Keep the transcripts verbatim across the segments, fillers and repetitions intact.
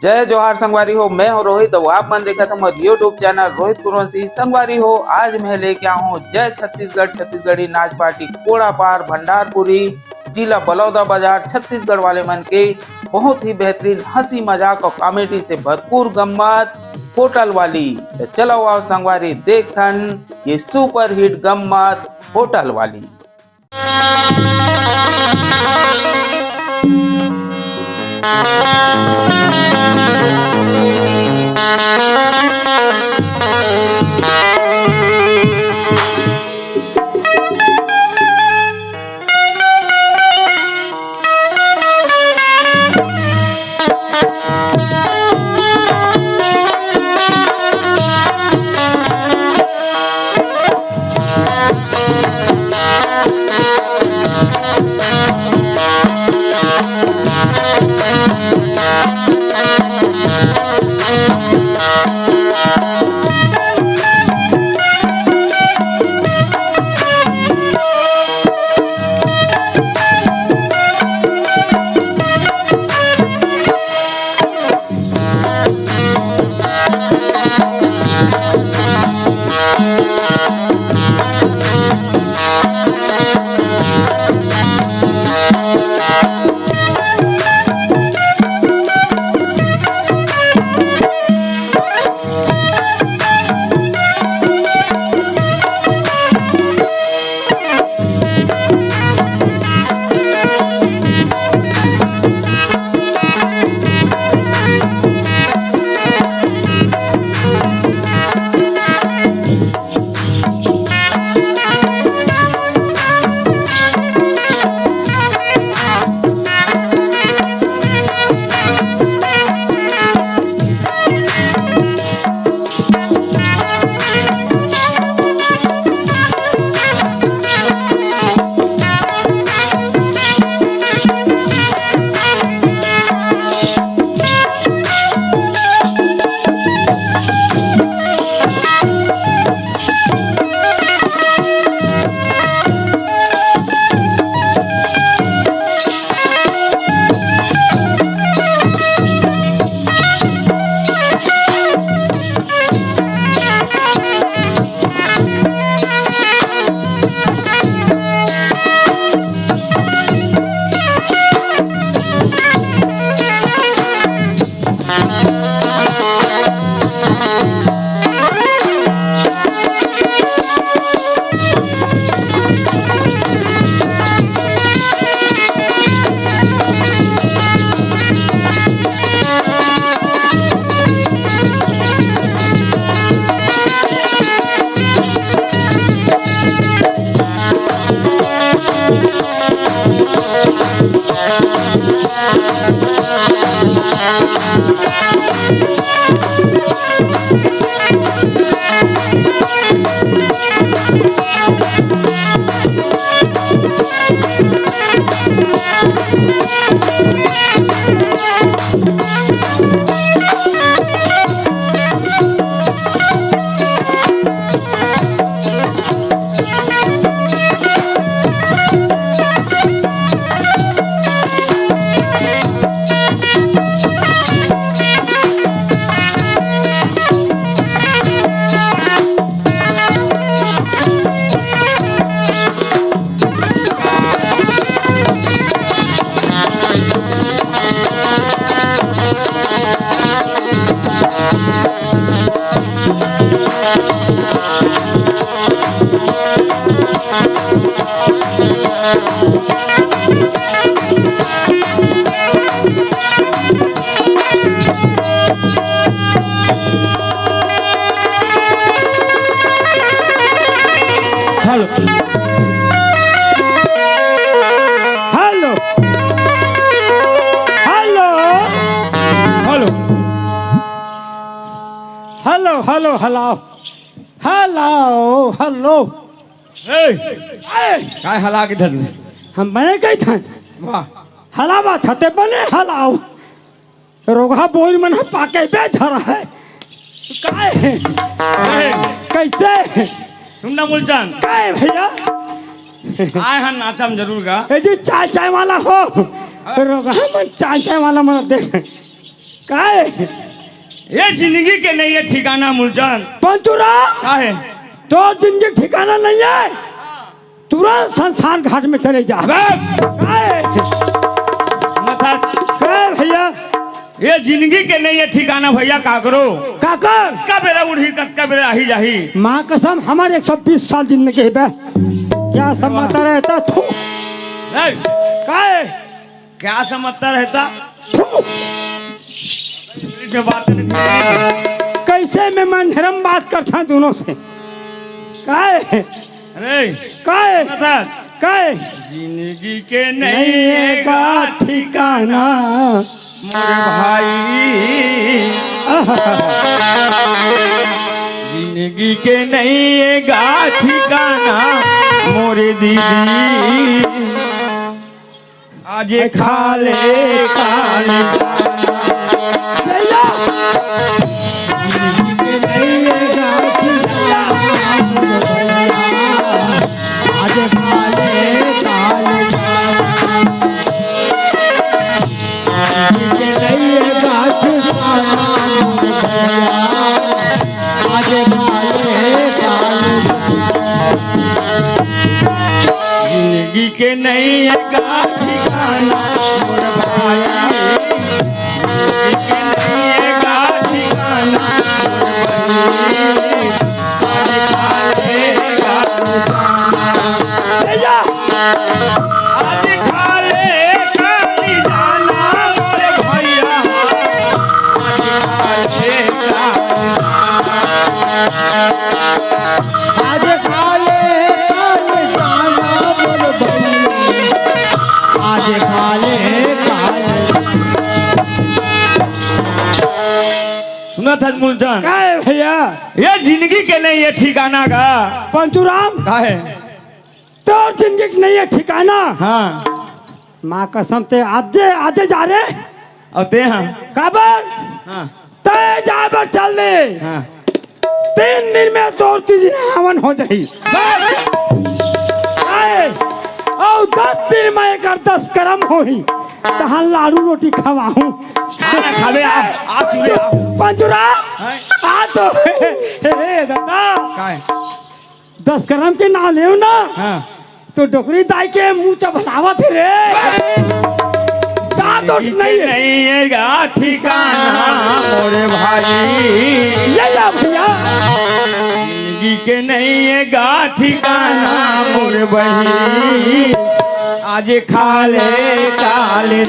जय जोहार संगवारी हो, मैं हूं रोहित अउ आप मन देखत हव मोर YouTube चैनल रोहित कुरवंशी। संगवारी हो, आज मैं लेके आया हूं जय छत्तीसगढ़ छत्तीसगढ़ी नाच पार्टी कोड़ा पार भंडारपुरी, जिला बलौदा बाजार, छत्तीसगढ़ वाले मन के बहुत ही बेहतरीन हंसी मजाक अउ कॉमेडी से भरपूर गम्मत होटल वाली। त चलो आओ संगवारी, देखथन ये सुपरहिट गम्मत होटल वाली। Hello, hello, hello, hello, hello, hello, hello, hello. ए, ए, काय हला के धर ले? हम बने कही थन। वाह। हलावा था ते बने हलाओ। रोगहा बोर मन ह पाके बे झरा है। काय? ए। कैसे? सुन ना मूलचंद। काय भैया? आए हन नाचा म जरूर गा। ए जी चाय चाय वाला हो। रोगहा मन चाय चाय वाला मन देख। काहे? ये जिंदगी के नहीं है ठिकाना, मूलचंद। पंचूराम, काहे? तोर जिंदगी ठिकाना नहीं है, तुरंत शमशान घाट में चले जा। अबे! काहे? मत हट। काहे भैया? ये जिंदगी के नहीं है ठिकाना भैया, काकरो। काकर? कतका बेरा उड़ही, कतका बेरा आही जाही। माँ कसम, हमर एक सौ बीस साल जिंदगी है बे। क्या समझता रहता तू? ए! काहे? क्या समझता रहता? थू! इंग्लिश में बात करनी थी। कैसे मैं मंझरम बात करता दूनों से? काय? अरे! काय? बता। काय? जिंदगी के नहीं नहीं है है का का ठिकाना। मोरे भाई। आहा। जिंदगी के नहीं है का ठिकाना, मोरे दीदी। आज खा ले, काल जाना। आज खा ले, काल जाना। आज खा ले, काल जाना। जिंदगी के नहीं है का ठिकाना, मोर भाई। जिंदगी के नहीं है का ठिकाना, मोर बहिनी। आज खा ले, काल जाना। भैया! आज खा ले, काल जाना, मोर भैया। आज खा ले, काल जाना। आज खा ले, काल जाना मोर बहिनी। आज खा ले, काल। सुनत हस मूलचंद? काहे भैया? ये जिंदगी के नहीं है ठिकाना का। पंचूराम, काहे? तोर जिंदगी के नहीं है ठिकाना। हाँ। माँ कसम ते आजे, आजे जा रे। अउ ते हाँ। काबर? हाँ। तय जाए बर चल दे। हाँ। तीन दिन में तोर तीजी हवन हो जाही। बस। आए, अउ दस दिन में एकर दस करम होही, तहां लाडू रोटी खवाहूं। हाँ, खाबे आप, आप सुने आप। पंचूराम, हाँ। आ तो, हे, हे, दादा। काय? दस करम के नाम लेव ना, हाँ। तो डोकरी दाई के मुंह चबलावत हे रे। दांत उठ नहीं है। नहीं है गा ठिकाना मोरे भाई। ये ला भैया। जिंदगी के नहीं है गा ठिकाना मोरे बहिनी। आज खा ले, काल।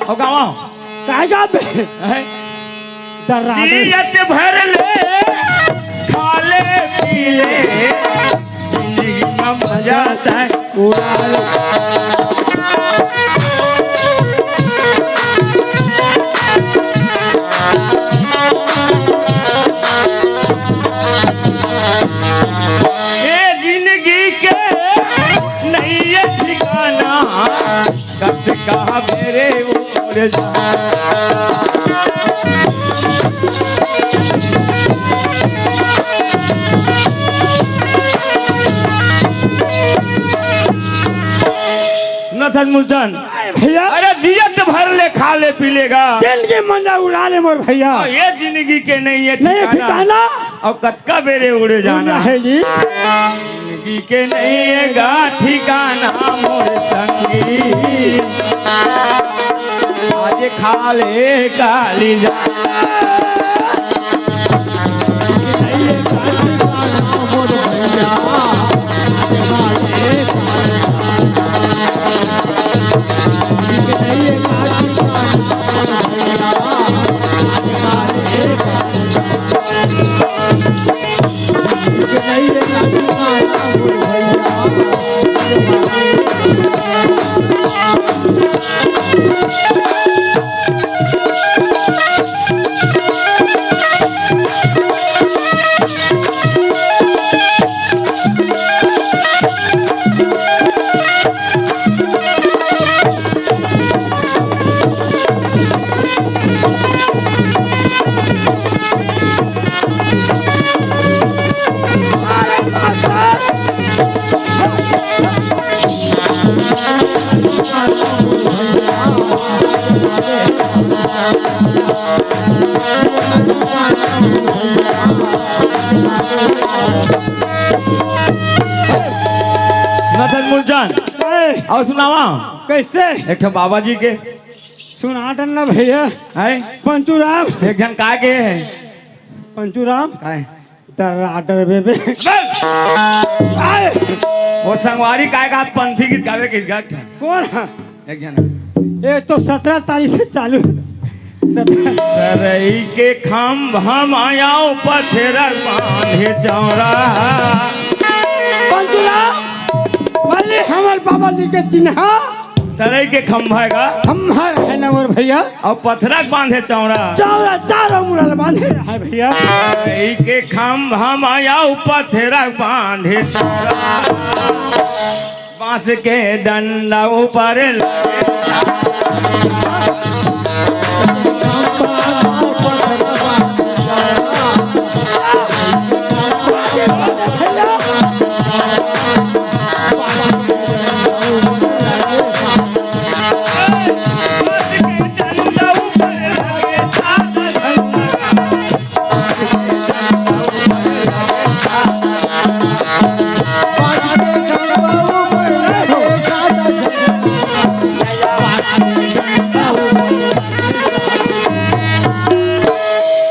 हो गावा। काय गाबे? हैं? दर्रादे। जियत भर ले, खा ले, पी ले, जिंदगी में मजा तय उड़ा ले। ये जिंदगी के नहीं ये ठिकाना, कब कहा मेरे ऊपर जा। सचमुचन। अरे भैया। अरे जियत भर ले खा ले पी लेगा। जिंदगी मंजा उड़ा ले मोर भैया। अउ ये जिंदगी के नहीं है नहीं है ठिकाना। ठिकाना। अउ कतका बेरे उड़े जाना। उड़ा है जी। जिंदगी के नहीं है गा ठिकाना मोर संगी। आज खा ले काली जा। नथन मूलचंद। ए। अउ सुनावा। कइसे? एक ठो बाबा जी के। सुना डन ना भैया। हैं? पंचूराम। एक झन का के हे? पंचूराम। काय? तर्राटर बेबे। बस। काय? वो संगवारी काय का पंथी गीत गावे किस गट? कोन ह? एक झन। ये तो सतरा तारीख से चालू। सरई के खंभा मा अउ पथरा बांधे चौरा। पंचूराम, भले हमर बाबा जी के चिन्हा। सरई के खंभा हे का? खंभा रहे ना मोर भैया। अउ पथरा के बांधे चौरा। चौरा चारों मुड़ा ले बांधे रहे भैया। सरई के खंभा मा अउ पथरा के बांधे चौरा। बांस के डंडा ऊपर लगे।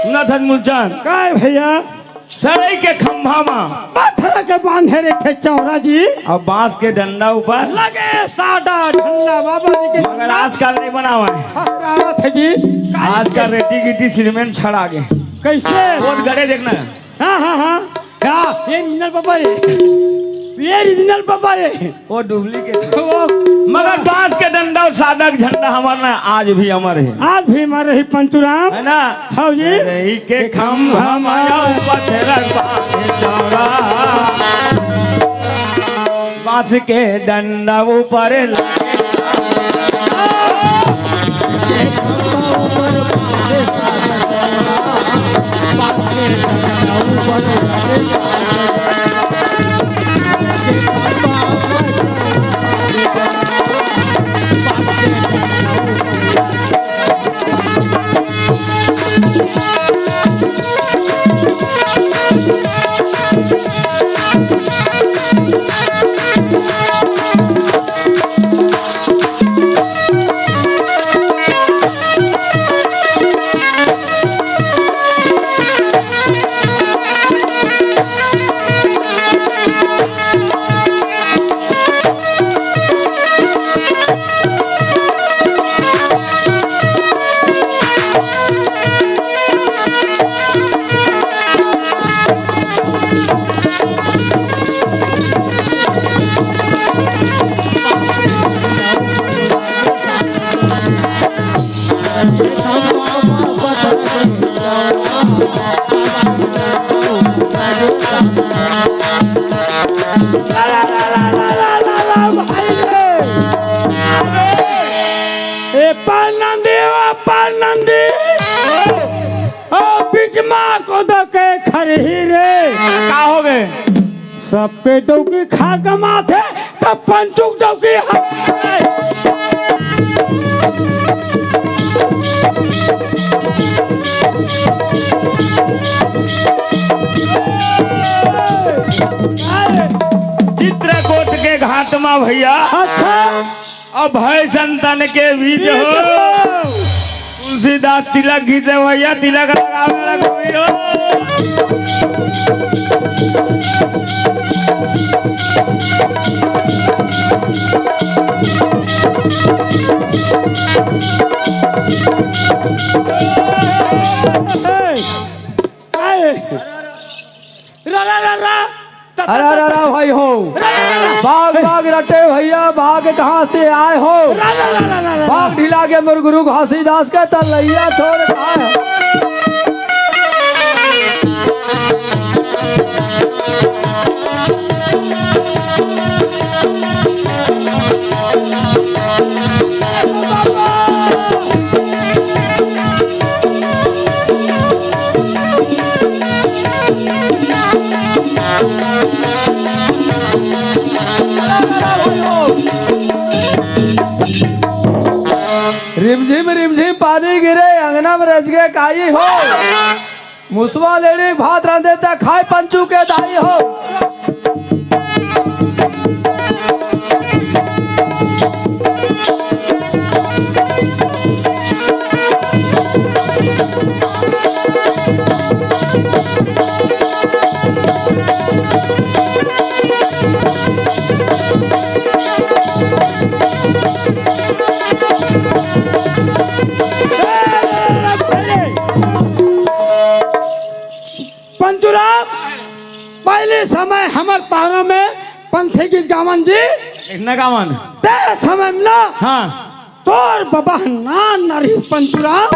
नथन मूलचंद। काय भैया? सरई के खंभा मा। पथरा के बांधे रहिथे चौरा जी। अउ बांस के डंडा ऊपर। लगे सादा डंडा बाबा जी के। मगर आजकल नहीं बनावा हे। फहरावत हे जी। आजकल रेती गिट्टी सीमेंट छड़ आ गे। कइसे? बहुत गड़े देखना। हाँ, हाँ, हाँ। का? ये original बाबा रे। ये original बाबा रे। वो duplicate हे। वो मगर बांस के डंडा अउ सादा के झंडा हमर ना आज भी अमर हे। आज भी अमर रही पंचूराम। हे ना? हाँ जी। सरई के खंभा मा अउ पथरा बांधे चौरा। बांस के डंडा ऊपर लगे। ए पान नंदी, ओ पान नंदी। ओ बीच मा कोदो के खरही रे। का हो गे? सबके डौकी खा गमाथे, त पंचू के डौकी हवे। चित्रकूट के घाट मा भैया, अच्छा। अभय संतन के बीज हो। बीज हो। तुलसीदास तिलक घिसे भैया, तिलक लगावे रघुवीर हो। रा, रा, रा, रा। अरे, अरे, अरे, भाई हो। रा, रा, रा, रा। बाघ, बाघ रटे भैया, बाघ कहाँ से आए हो? रा, रा, रा, रा, रा, रा। बाघ ढिला के मोर गुरु घासीदास के तलैया छोड़ के आए हो। रिमझिम रिमझिम पानी गिरे, अंगना में रजगे काई हो। मुसवा लेड़ी भात रांधे त खाए पंचू के दाई हो। पंचूराम, पहले समय हमर पारा में पंथी गीत गावन जी। इतना गावन। ते समय में ना। हाँ। तोर बबा नान ना रहिस पंचूराम।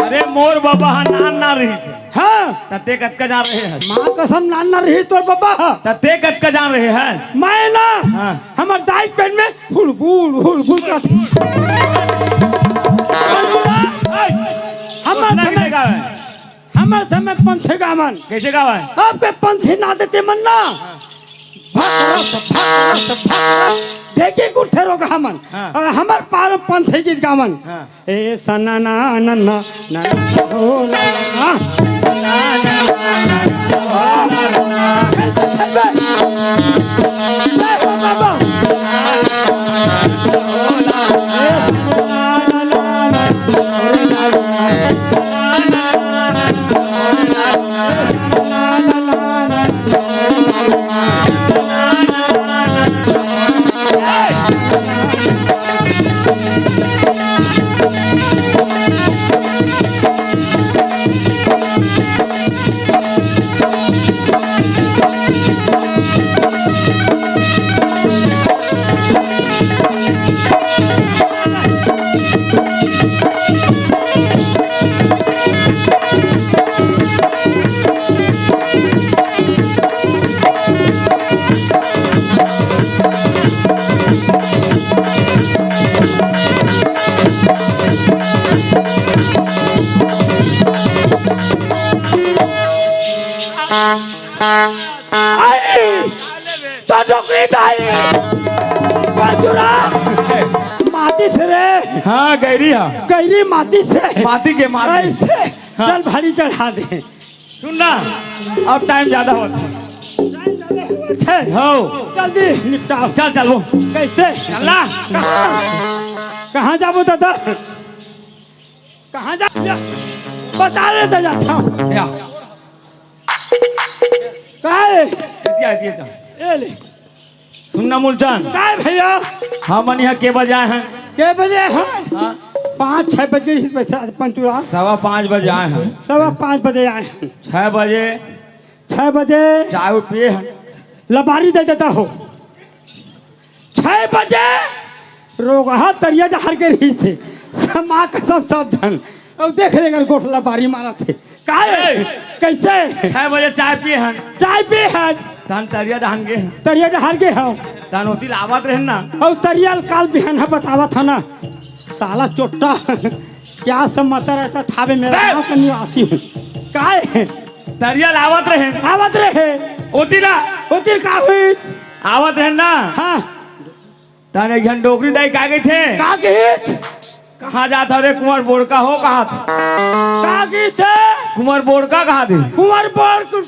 अरे मोर बबा नान ना रहिस। हाँ। त ते कतका जान रहे हस? माँ कसम नान ना रहिस तोर बबा। त ते कतका जान रहे हस? मैं ना। हाँ। हमर दाई पेट में हुड़बुड़, हुड़बुड़ करत। हमर उतना समय, नहीं गावे। हमर समय पंथे गावन। कैसे गावे? आपके पंथे ना देते मन ना। भकरस, भकरस, भकरस। ढेकी कुठे रोग हमन। हाँ। और हमर पार पंथे गीत गावन। हाँ। ए सना ना ना ना ना ना, हो ला ला ना। आई, तो डोकरी दाई, बजुरा, माटी से रे। हाँ, गैरी हा। गैरी माटी से। माटी के माटी। ऐसे हाँ। चल भारी चढ़ा दे। सुन ना, अब टाइम ज्यादा होत हे। टाइम ज्यादा होत हे। हो। जल्दी निपटाओ। चल, चल वो। कैसे? चल ना। कहाँ? कहाँ जाबो दादा? कहाँ जा? बता रहे थे जाता हूँ। या। काहे? एतिया, एतिया, एतिया। ए ले। सुन ना मूलचंद। काय भैया? हमन यहाँ के बजे आए हन? के बजे हन? हाँ। पाँच छः बजे ही बैठा पंचूड़ा। सवा पाँच बजे आए हन। सवा पाँच बजे आए हन। छः बजे। छः बजे। चाय पिए हन। लबारी दे देता हो। छः बजे रोगहा तरिया डहर के रहिस हे। माँ कसम सब झन। अउ देख रे एकर गोठ लबारी मारत हे। काय? ए! कैसे? छह बजे चाय पिए हन। चाय पिए हन। तहन तरिया डहन गे हन। तरिया डहर गे हव। तहन ओती ल आवत रहेन ना। अउ तरिया ल काल बिहनहा बतावत हन ना। साला चोट्टा। क्या सब मत रहता था बे, मेरा ए! गाँव का निवासी हूँ। काय? तरिया ल आवत रहेन। आवत रहे। ओती ला। ओती ल का हुई? आवत रहेन ना। हाँ। तहन एक झन डोकरी दाई का कहिथे? का कहिस? कहाँ जात हव रे कुंवर बोड़का हो, कहाँ थे? का कहिसे? कुंवर बोड़का कहाँ थे? कुंवर बोड़का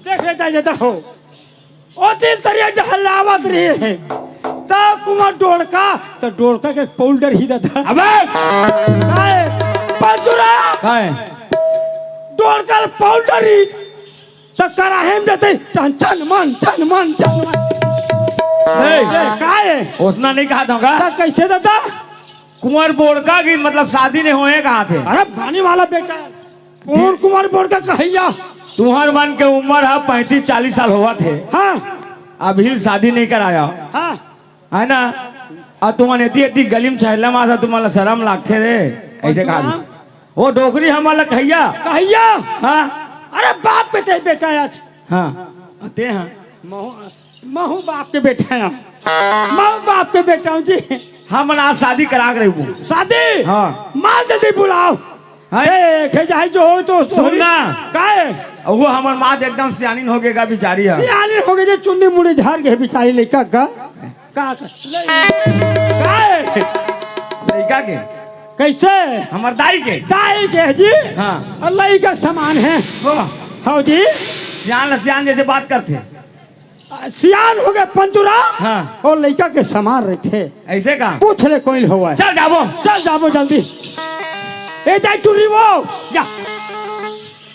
देख रे, जाय जात हो। ओ दिन तरिया डहलावत रहे हे। त कुंवर डोड़का, त डोड़का के पाउडर ही दादा। अबे! काय? पंचुरा! काय? डोड़का पाउडर ही। त कराहे में देते, टन, टन, मन, टन, मन, टन, मन। ए! से काय? ओसना नहीं कहा था का? त कइसे दादा? कुंवर बोड़का की मतलब शादी नहीं होए कहा थे? अरे भानी वाला बेटा, कौन कुंवर बोड़का कहैया? तुहर मन के उम्र ह पैंतीस चालीस साल होवत हे। हाँ। अभी शादी नहीं कराया। हाँ। है ना? अउ तुमन एती एती गली में छहला मारथा, तुमन ला शरम लागथे रे। अइसे कहा पंचुरा? दिस। ओ डोकरी हमन ला कहैया। कहैया? हाँ। अरे बाप के ते बेटा आज। हाँ। ते हाँ। महू, महू बाप के बेटा हूँ। महू बाप के बेटा हूँ जी। हमन आज शादी करा के रहिबो। शादी? हाँ। मार जल्दी बुलाव। हाँ। देखे जाही जो हो तो सुन ना। काय? अउ वो हमर माँ त एकदम सियानिन हो गे गा बिचारी ह। सियानिन हो गे जे चुन्नी मुड़ी झार गे बिचारी लइका का। का, का? ले, काय? लइका के? कइसे? हमर दाई के? दाई के जी? हाँ। अउ लइका के समान हे। वाह। हव जी। सियान ल सियान जइसे बात करथे। आ, सियान हो गे पंचुरा। हाँ। अउ लइका के समान रहिथे। अइसे का? पूछ ले कोई होवय। चल जाबो। चल जाबो जल्दी। ए दाई टुरी वो, जा।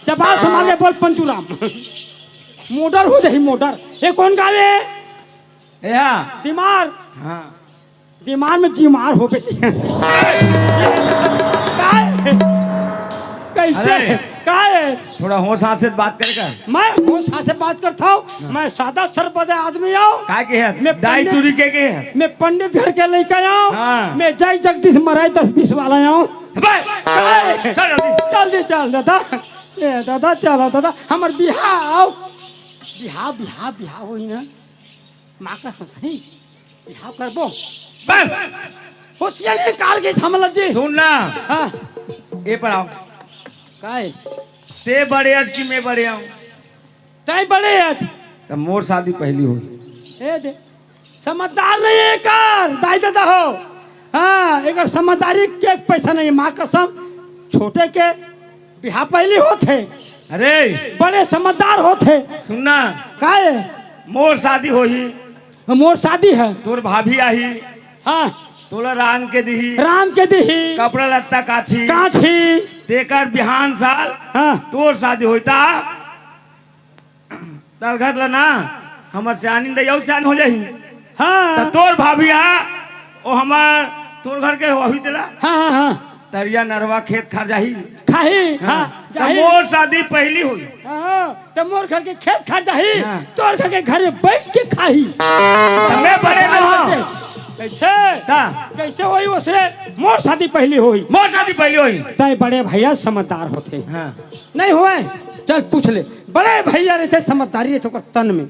जबान संभाल के बोल पंचुराम। मोटर हो जाही मोटर। ए कोन गाँव ए? ए हा। दिमार। हाँ। दिमाग में जिमार हो गई। काय? कइसे? अरे। काय? थोड़ा होस हास से बात करे कर। मैं होस हास से बात करत हूँ। मैं सादा सरपदा आदमी हूँ। का के हे? मैं दाई पंडित, टुरी के के हे? मैं पंडित घर के लइका हूँ। हाँ। मैं जय जगदीश मराई दस बीस वाला हूँ। बे! काय? चल जल्दी। जल्दी चल दादा। ए दादा, चलो दादा, हमर बिहाव। बिहाव, बिहाव, बिहाव होही ना। माँ कसम सही। बिहाव करबो। बस। होशियारी निकाल के समझ जी। सुन ना। हाँ। ए पर आव। काय? ते बड़े अस कि मैं बड़े हूँ? तैं बड़े अस। त मोर शादी पहिली होही। ए दे। समझदार नहीं हे एकर, दाई ददा हो। हाँ, एकर समझदारी के पैसा नहीं, माँ कसम, छोटे के बिहाव पहिली होत हे। अरे। बड़े समझदार होत हे। सुन ना। काय? मोर शादी होही। मोर शादी हे। तोर भाभी आही। हाँ। तोला रांध के दिही। रांध के दिही। कपड़ा लत्ता काछी। काछी। तेकर बिहान साल। हाँ। तोर शादी होही त। तलघट ला ना, हमर सियानी दई अउ सियान हो जाही। हाँ। त तोर भाभी हा, ओ हमर, तोर घर के होही तेला। हाँ, हाँ, हाँ। तरिया नरवा खेत खार जाही। खाही, हाँ, हाँ, त जाही। मोर शादी पहिली होही। हाँ, त मोर घर के खेत खार जाही, हाँ। तोर घर के घर में बइठ के खाही। त मैं बड़े न हूँ। कइसे? त? कइसे होही ओसने? मोर शादी पहिली होही। मोर शादी पहिली होही। तैं बड़े भइया समझदार होथे। हाँ। नहीं होय, चल पूछ ले। बड़े भइया रहिथे, समझदारी रहिथे ओकर तन में।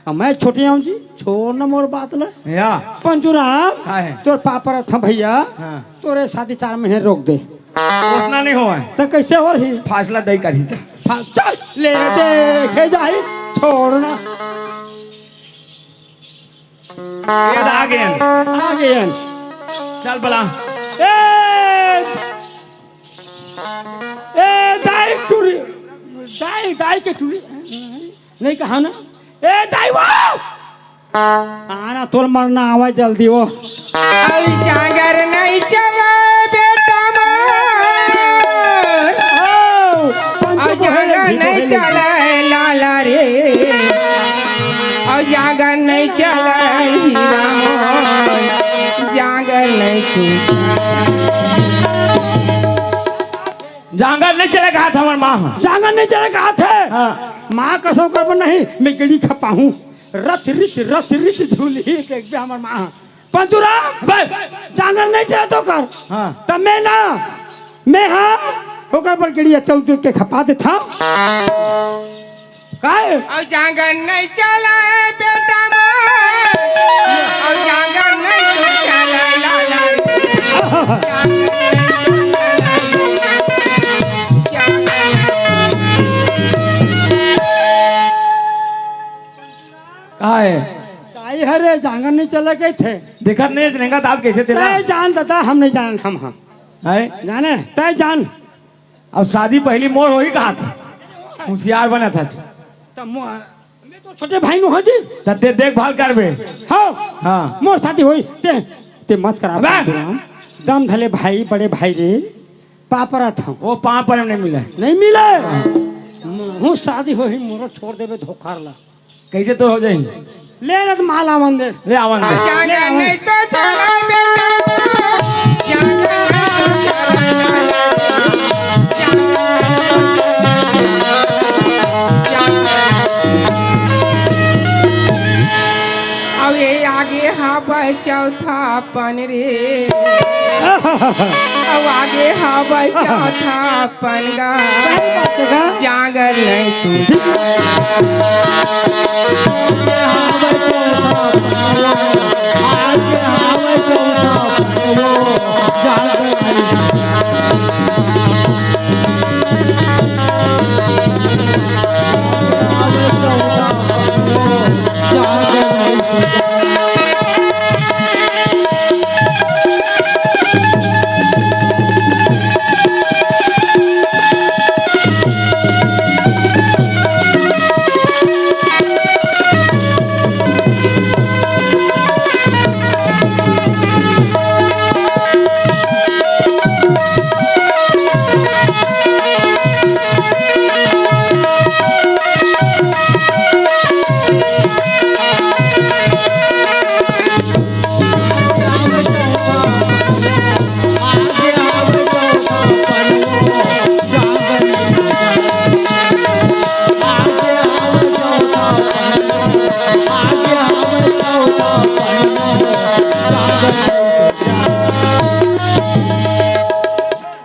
अउ मैं छोटे हूँ जी, छोड़ न मोर बात ल। या। पंचुराम, का हे? तोर पाँव परत हँव भइया, हाँ। तोरे शादी चार महीने रोक दे। ओसना नहीं होय। त कइसे होही? फासला दई करही त। फा-, चल, ले देखे जाही, छोड़ ना। ये आ गेन। आ गेन। चल बला। ए, ए, दाई टुरी, दाई, दाई के टुरी। नहीं कहा ना? ए, दाई वो! आना, तोर मरना आवा जल्दी वो। अउ जांगर नहीं चले बेटा मोर। ओ, पंचू अउ बोले जांगर नहीं, नहीं बोले। चले लाला रे। अउ जांगर नहीं चले हीरा मोर। जांगर नहीं तू जांगर नहीं चले कहा था हमर माँ। जांगर नहीं चले कहा थे। हाँ। माँ कसम करबो नहीं, मैं गेड़ी खपाहूँ। रच रिच, रच रिच झूलही, देखबे हमर माँ। पंचुराम, बे! जांगर नहीं चले तो कर। हाँ। त मैं ना, मैं हाँ, ओकर पर गेड़ी अतौ के खपा देथँव। काय? अउ जांगर नहीं चले बेटा मोर, अउ जांगर नहीं तू चले लाला रे। काय? काय हरे जांगर नहीं चले कहिथे? देखत नहीं रेंगत आत कइसे तेला? तैं जान दादा, हम नहीं जानन, हम, हम। है? जाने, तय जान। अब शादी पहली मोर होही कहा था, होशियार बना था। त मो-, मैं तो छोटे भाई नु हो जी। त ते देखभाल करबे। हाँ। हाँ। मोर शादी होई, ते, ते मत करा अबे! परशुराम। दम धले भाई, बड़े भाई रे, पाँव परत हँव। वो पाँव परे नहीं मिले। नहीं मिले। हूँ शादी होही, मोरो छोड़ देबे धोखा ला। कैसे तो हो जाही? ले रे, त माला आवन दे। ले आवन दे। क्या ले आवन। नहीं तो छोड़ा बेटा। क्या करना, क्या करना, क्या करना, क्या करना। अब ये आगे हाँ बचाओ था अपन रे। अब आगे हाँ बचाओ था अपन गा। सही बात है गा। जागर नहीं तू।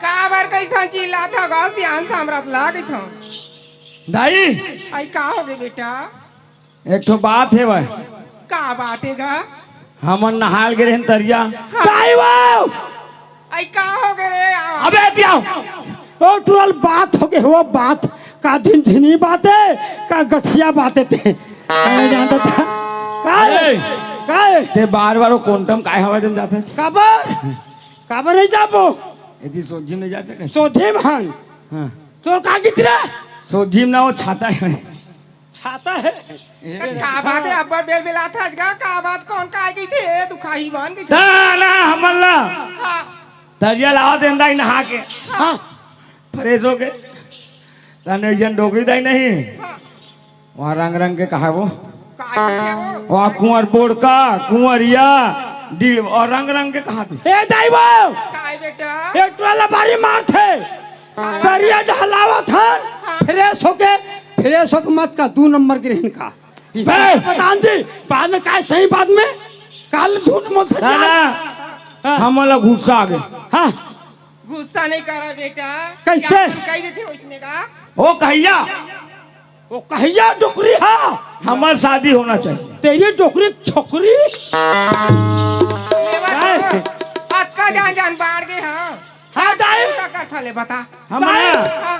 काबर कइसन चिल्लात हव गा, सियान सामरथ लागत हव। दाई! आई का होगे बेटा? एक ठो बात हे भाई। का बात हे गा? हमन नहाय ल गे रहेन तरिया। हाँ। दाई वो! आई का होगे रे? अबे एती आव। ओ टुरा ल बात होगे हो बात। का झिनझिनी बात हे, का गठिया बात हे ते। मैं जानता था। का हे? अरे! का हे? ते बार-बार वो कोंटम काय हवा देन जात हस? काबर? काबर नहीं जाबो? एती सोझी म नहीं जा सके? सोझी म हन। हाँ। तोर का कित रे? सोझी म ना, वो छाता हे। छाता हे। त का बात हे, अब्बड़ बेलबेलात हस गा, का बात, कोन काय कहिथे, दुखाही बन कहिथे। ना, ना, हमन ला। हाँ। तरिया लावा देन दाई नहा के। हाँ। फ्रेश होके। तने एक झन डोकरी दाई नहीं। हाँ। वहाँ रंग रंग के कहा वो? काय कहिथे वो? वहाँ कुंवर बोड़का, कुंवरिया, डीड़, अउ रंग रंग के कहा थे। ए दाई वो! काय बेटा? ए टुरा ल बारी मारथे। तरिया डहलावत हन, हाँ। फ्रेश होके, फ्रेश होके मत का, दू नंबर के रहेन का। बे! प्रधान जी, बाद में काय सही, बाद में काल दू नंबर से ना, जा। ना, हाँ। हमन ला गुस्सा आगे। हाँ। गुस्सा नहीं करा बेटा। कैसे? क्या कहि देथे ओइसने का? ओ कहिया। ओ कहिया डोकरी हा। हमर शादी होना चाहिए। तेरी डोकरी छोकरी। लेवा काय? तो अतका जान जान बाढ़ गे हाँ। हाँ, दाई। का करथा ले बता। हम दाई। ना हाँ।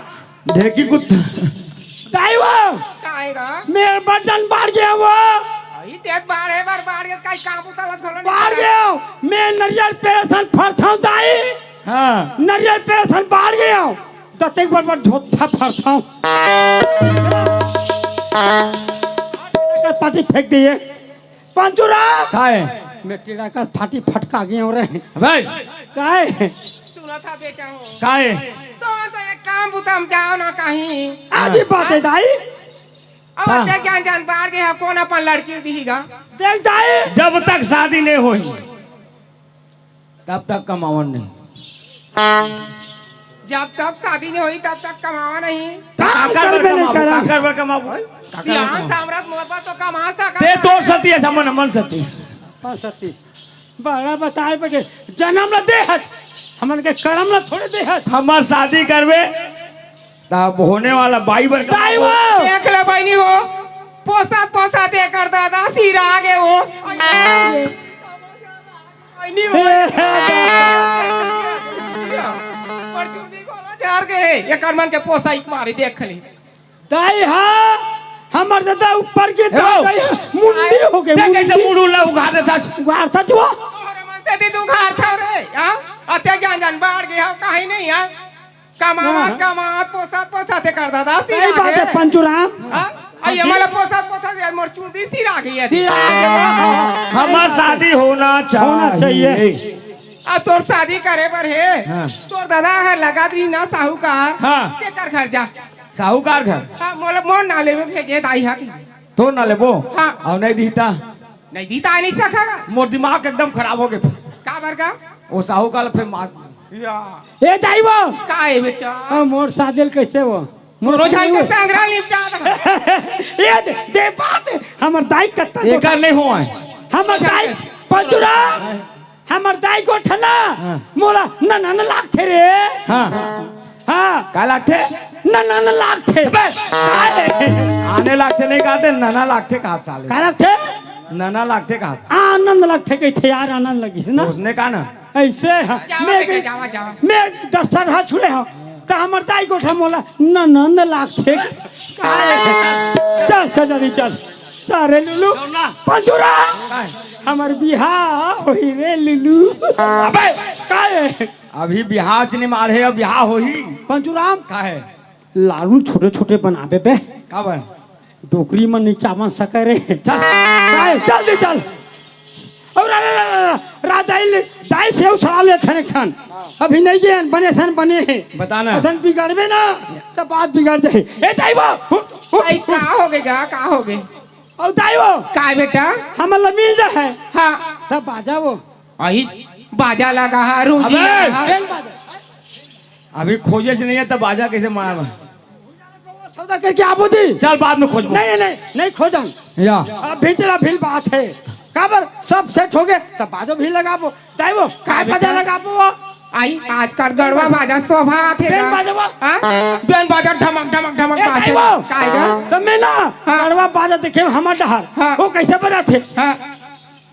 ढेकी कुत्ता। दाई वो। काय गा? मैं बड़ जान बाढ़ गे वो। अई तेत बाढ़े बर बाढ़ गे, काई काम उतावत घलो नहीं बाढ़ करा। गे। मैं नरियर पेड़ सन फरथाऊं दाई। हाँ। नरियर पेड़ सन बाढ़ गे। दतेक बड़ बड़ ढोथा फरथाऊं। पार्टी फेंक दिए। पंचूराम! काय? मैं टेढ़ा का फाटी फटका गया हूँ रे। भाई! काय? सुना था बेटा हो। काय? तो, तो एक काम बुता म जाओ ना कहीं। आज ही बात हे दाई। अब हाँ। देख जान जान बाढ़ गे हा, कोन अपन लड़की दिही गा। देख दाई। जब तक शादी नहीं होही। तब तक कमावन नहीं। जब तक शादी नहीं होही, तब तक कमावा नहीं। काम काकर बर करबे नहीं करा। काकर बर कमाबो? काकर बर सियान कमाबो? सामरथ मोर बर तो कमा सकत ते हे। तोर सती हे, हमन, हमन सती। अपन सती। बड़ा बताए बेटे, जनम ल दे हच, हमन के करम ल थोड़े दे हच। हमर शादी करबे, तब होने वाला बाई बर कमाबो। दाई वो! देख ले बहिनी हो, पोसत पोसत एकर दादा सिरा गे हो। नहीं हे, होय। हे, हे। परचून दी गोला झार के, एकर मन के पोसाई के मारी देख ले। दाई हा, हमर दादा ऊपर के हे दाई, हो। दाई हा, मुंडी हो गे, देख कैसे मुंडी। मुंड उल्ला उघार देता छ। उघार था जुआ। तोहरे मन ते दे दू घर था रे, हाँ? अते जान जान बाढ़ गए हो, कहीं नहीं, हाँ? कमावत, हाँ। कमावत, पोसत, पोसत ते कर दादा, सही सिरा बात है, के। पंचूराम। हाँ? अई ये मला पोसत, पोसत यार मोर चुंदी सिरा गई है। सिरा गई है। हमार शादी होना होना चाहिए। चाहिए। अब तोर शादी करे बर हे। हाँ। तोर दादा है लगा दी ना साहूकार। हाँ। ते कर घर जा। साहूकार घर? हाँ, मोला मोर ना लेवे भेजे दाई हा की। तोर ना लेबो? हाँ। अउ नहीं दीता? नहीं दीता, नहीं सका। मोर दिमाग एकदम खराब हो गए। का बर का? वो साहूकार फिर मार। या। ए दाई वो। का है बेटा? हाँ, मोर शादी ल कैसे वो? मोर रोजान शादी के वो। संग्रह निपटा दे। ए दे, दे बात। हमर दाई कत्ता एकर गोठा। नहीं हुआ है। हमर दाई पंचूराम। हमर दाई गोठा ना। हाँ। मोला ननन लागथे रे। हाँ। हाँ। का लागथे? ननन लागथे। बस। काहे? आने लागथे नहीं कहते, नना लागथे कहा साले। का लागथे? नना लागथे कहा। आनंद लागथे कहिथे यार, आनंद लगिस ना। उसने कहा ना। ऐसे हाँ। जावा मैं बेटा, जावा, जावा। मैं दर्शन हाथ छुड़े हूँ। तो हमर दाई गोठा मोला ननन लागथे। काहे? चल, चल, जल्दी चल। चल रे लुलू। चल ना। पंचूराम। काहे? हमर बिहाव होही रे लुलू। अबे! काहे? अभी बिहाव च नहीं मारे, अब बिहाव होही। पंचूराम। काहे? लाडू छोटे-छोटे बनाबे बे। काबर? डोकरी मन नहीं चावन सके रे। चल। काहे? चल दे, चल। अउ रा, रा, रा, रा, रा, दाई ले, दाई से अउ सलाह लेथन एक ठन। अभी नहीं जेन, बने सन बने हे। बता ना। असन बिगड़बे ना, त बात बिगड़ जाही। ए दाई वो, उठ, उठ, आई, उठ। का हो गए गा, का हो गए? अउ दाई वो। का बेटा? हमन ला मिल जा है। हाँ। तब बाजा वो। आई, बाजा लगा हा, रूंजी अबे! लगा हा। बेल बाजा। अभी खोजे से नहीं है, तब बाजा कैसे मारा? सौदा करके आबो दी। चल, बाद में खोजबो। नहीं, नहीं, नहीं, नहीं खोजन। या। अब भी तेरा भी बात है। काबर सब सेट हो गए, तब बाजो भी लगाबो। दाई वो, काय काय बाजा बेटा? लगाबो वो? आई, आजकल गड़वा बाजा शोभा आथे बेन ना। बाजा वो। हाँ? बेन बाजा ढमक, ढमक, ढमक ए, बाजे। दाई वो। काय गा? तो मैं ना, हाँ। गड़वा बाजा देखे हमर डहर। हाँ। वो कैसे बजाथे? हाँ।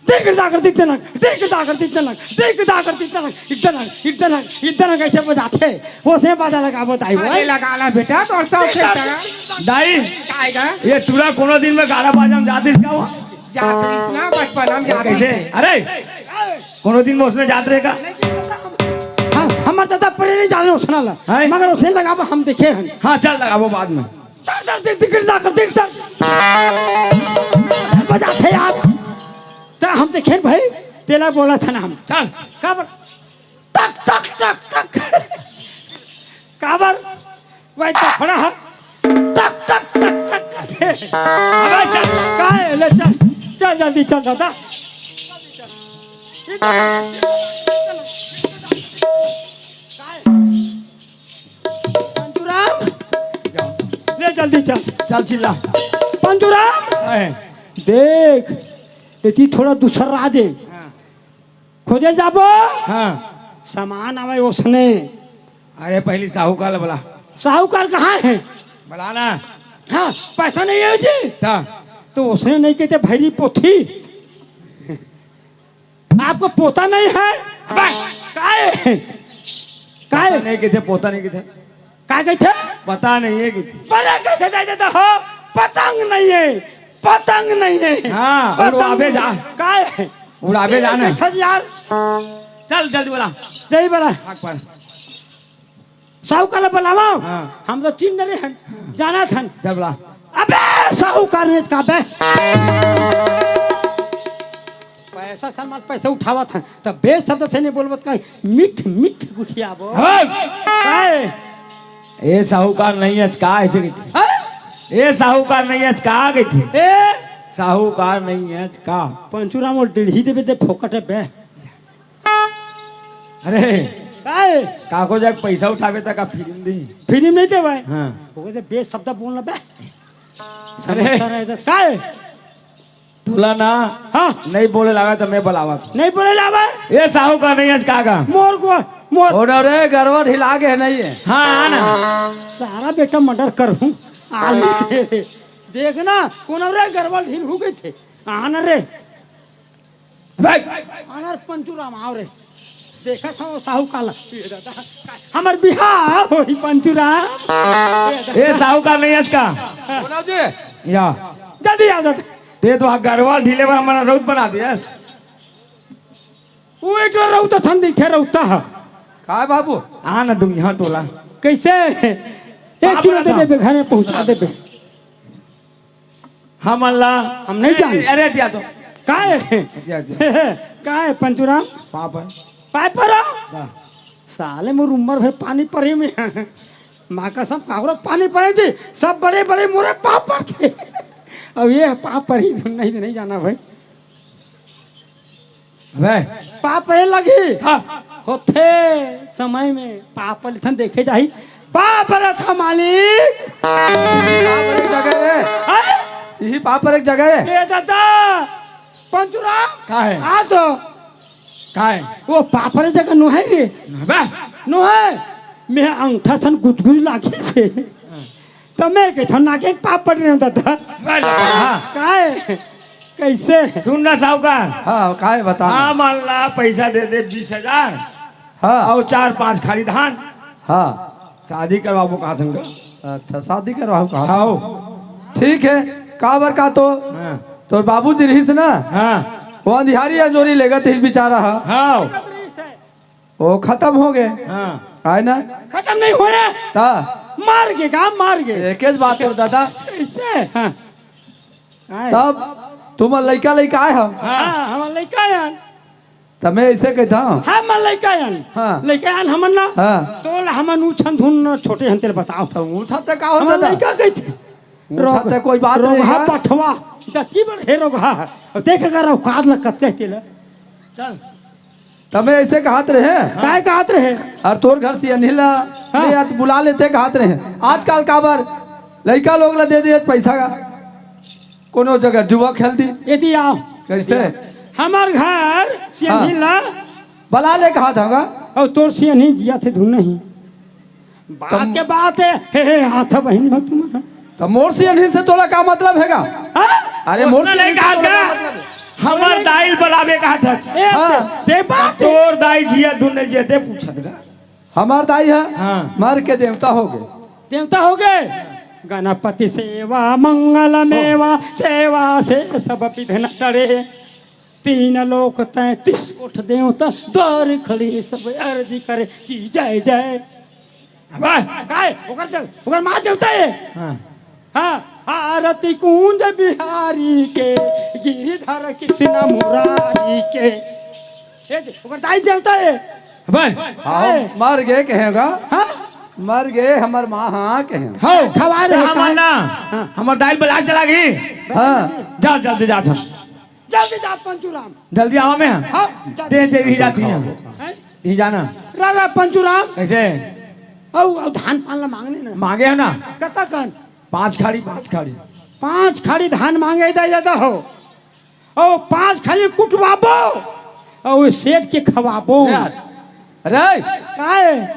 देख दागर दिख दनक, देख दागर दिख दनक, देख दागर दिख दनक, इतना, इतना, इतना कैसे बजाथे? वो से बाजा लगाबो दाई वो। अरे लगा ला बेटा, तो सब खेलता है। दाई, काय गा? ये टूरा कोनो दिन में गाना बाजा में जातिस का वो? जातिस ना, बचपन में जातिस। कैसे? अरे, कोनो दिन में उसने जात रहे का? हाँ, हमर दादा परे नहीं जाने उसना ला। हैं? मगर उसे लगाबो हम देखे हन। हाँ, चल लगाबो बाद में। दर, दर, दिख, दिख, दागर, दिख, दर। बजाथे यार। त हम देखेन भाई, तेला बोलथन हम। चल। काबर? टक, टक, टक, टक। काबर? वही तो खड़ा है। टक, टक, टक, टक करथे। अबे चल। काय? ले चल। चल जल्दी चल दादा। पंचूराम, ले जल्दी चल। चल चिल्ला। पंचूराम, अरे। देख, एती थोड़ा दूसर राज हे। हाँ। खोजे जाबो। हाँ। सामान आवे ओसने। अरे पहली साहूकार ला बुला। साहूकार कहाँ है? बुला ना। हाँ, पैसा नहीं है जी। ता। तो ओसने नहीं कहते भैरी पोथी। आपको पोता नहीं है? अबे! काय? काय? पता नहीं किथे, पोता नहीं किथे। काय कहिथे? पता नहीं है किथे। बड़े कहिथे दे देता हो, पतंग नहीं है, पतंग नहीं है। हाँ, पतंग उड़ावे नहीं। जा। काय? उड़ावे जा ना। कहिथे यार। चल, जल्दी बोला। जल्दी बोला। आग पर। साहूकार ला बुलावा। हाँ। हम तो चिन्ह रहे हन, जानत हन। चल बुला। अबे साहूकार नहीं का बे। पैसा सलमान पैसा उठावत हन, तब बे शब्द से नहीं बोलबत का, मीठ मीठ गुठियाबो। हाँ। काय? ए साहूकार नहीं है, का ऐसे कहिथे? हाँ? ए साहूकार नहीं है, का कहिथे? ए? साहूकार नहीं है, का? पंचूराम वो डेढ़ी देबे ते फोकट है बे। अरे, काय? काको जाके पैसा उठावे त का फिल्म दी? फिल्म नहीं देवे। हाँ। वो कहते बे शब्द बोलना बे। अरे। समझता रहे तो काय? तोला ना, हाँ। नहीं बोले लावे त मैं बुलावा। नहीं बोले लावे? ये साहूकार नहीं है, का का? मोर को, मोर। और रे, गरवा ढिला के है नहीं है। हाँ, आ ना। सारा बेटा मर्डर करूँ। आलू दे। देखना, कौन रे गरवा ढील हो गए थे। आना रे। भाई। अनर पंचूराम, आव रे। देखत हव साहूकार ला। ये दादा, हमर बिहाव होही पंचूराम। ए, साहूकार नहीं आज का? बोला जी। या। जल्दी आ जा। ते तो गरवा ढीले बर हमन रउत बना दियस। वो एक रौता ठन दिखे, रौता ह। काय बाबू? आ ना दुनिया टोला। कैसे? एक बाबू किलो दे ना। देबे, घर में पहुंचा देबे। हमन ला हम नहीं जाने। अरे दिया तो। काय? दिया, दिया। काय पंचुराम? पापड़। पापड़? हाँ। साले मोर उम्र भर पानी परे में। माँ कसम, काकरो पानी परे थे, सब बड़े बड़े मोरे पापड़ थे। अब ये पापड़ ही नहीं, नहीं जाना भाई। अबे। पाप ए लगी। हाँ। होथे समय में पाप लिखन देखे जाही। पाप रथा मालिक। पाप एक जगह रे। हाँ? यही पाप एक जगह है। ए दादा, पंचुराम। का है? आ तो। का है? वो पाप रे जगह नो है रे। अबे। नो है। मैं अंगठा सन गुदगुद लागी से। हाँ। त मैं कहिथंव ना के पाप पड़ रहे हो दादा। हाँ। काय? कैसे? सुन ना साहूकार। हाँ, काय बता? हमन ला पैसा दे दे बीस हजार। हाँ। अउ चार पांच खाली धान। हाँ। शादी करवाबो कहा थंगा। अच्छा, शादी करवाबो कहा। हाँ। ठीक है, काबर का तो हाँ। तोर बाबूजी रहिस ना। हाँ। वो अंधियारी अंजोरी लेगत रहिस बेचारा हा। हाँ। वो खतम हो गए। हाँ। आय ना? खतम नहीं हो रहा। ता? मार के का, मार के। एकेच बात तोर दादा। कैसे? हाँ। आय। तब तुम लइका लइका आय हम। हाँ। हाँ, हम लइका आय। त मैं ऐसे कहता हूँ। हम लइका आय। हाँ। लइका आय हमन ना। हाँ। तोला हमन उछन धुन न छोटे हन तेल बताओ। त उछन त का होता हमन था? लइका कहते। ऊंचा रोग-, ते कोई बात नहीं रोगहा है। बठवा, दती बड़ हे रोगहा। देख अगर औकात ल कतका तेला। चल। तमे ऐसे कहत रहे। काय कहत रहे? और तोर घर से अनिल ला हाँ। ले आत बुला लेते कहत रहे। आजकल काबर लइका लोग ला दे दे पैसा का। कोनो जगह जुआ खेल दी। यदि आओ। कैसे? हमार घर से हाँ। अनिल ला। बुला ले कहत हगा। और तोर से नहीं जिया थे धुन नहीं। बात तम- के बात है, हे, हे, हाथ बहिनी हो तुम। त मोर सियनहिन से तोला का मतलब हेगा? हाँ? अरे, मोर उसने नहीं सियनहिन से कहा तोला था। का मतलब है? हमर दाई ल बलाबे कहा था। ए, हाँ। ते, ते बात है। तोर दाई जिया, तू नहीं जिया, ते पूछत गा। हमर दाई है? हाँ। मर के देवता हो गए। देवता हो गए। गणपति सेवा मंगल मेवा, सेवा से सब विघ्न टरे। तीन लोक तैंतीस कोट देवता, द्वार खड़े सब अर्जी करे कि जय जय। अबे। काय? ओकर दे-, ओकर माँ देवता है। हाँ। हाँ, आरती कुंज बिहारी के, गिरिधर कृष्ण मुरारी के। ये दे, ओकर दाई देवता है। अबे। हाँ, काय? मर गए कहेगा। हाँ? मर गए हमर माँ, हाँ कहेगा। हो, खवा रहे तो हमर काय? ना, हाँ। हमर दाई ल बला चला गई। हाँ। जा, जल्दी जा था। जल्दी जा पंचूराम। जल्दी आवा मैं। हाँ, जा। दे, दे, ही जाती है। हैं? ही जाना। रा, रा, पंचूराम। कैसे? औ, औ, धान पान ला मांगने ना। मांगे है ना? कता कन? पांच खाड़ी, पांच खाड़ी। पांच खाड़ी धान मांगे, इधर ज्यादा हो। औ, पांच खाड़ी कुटवाबो। औ, सेठ के खवाबो। यार। अरे। काय?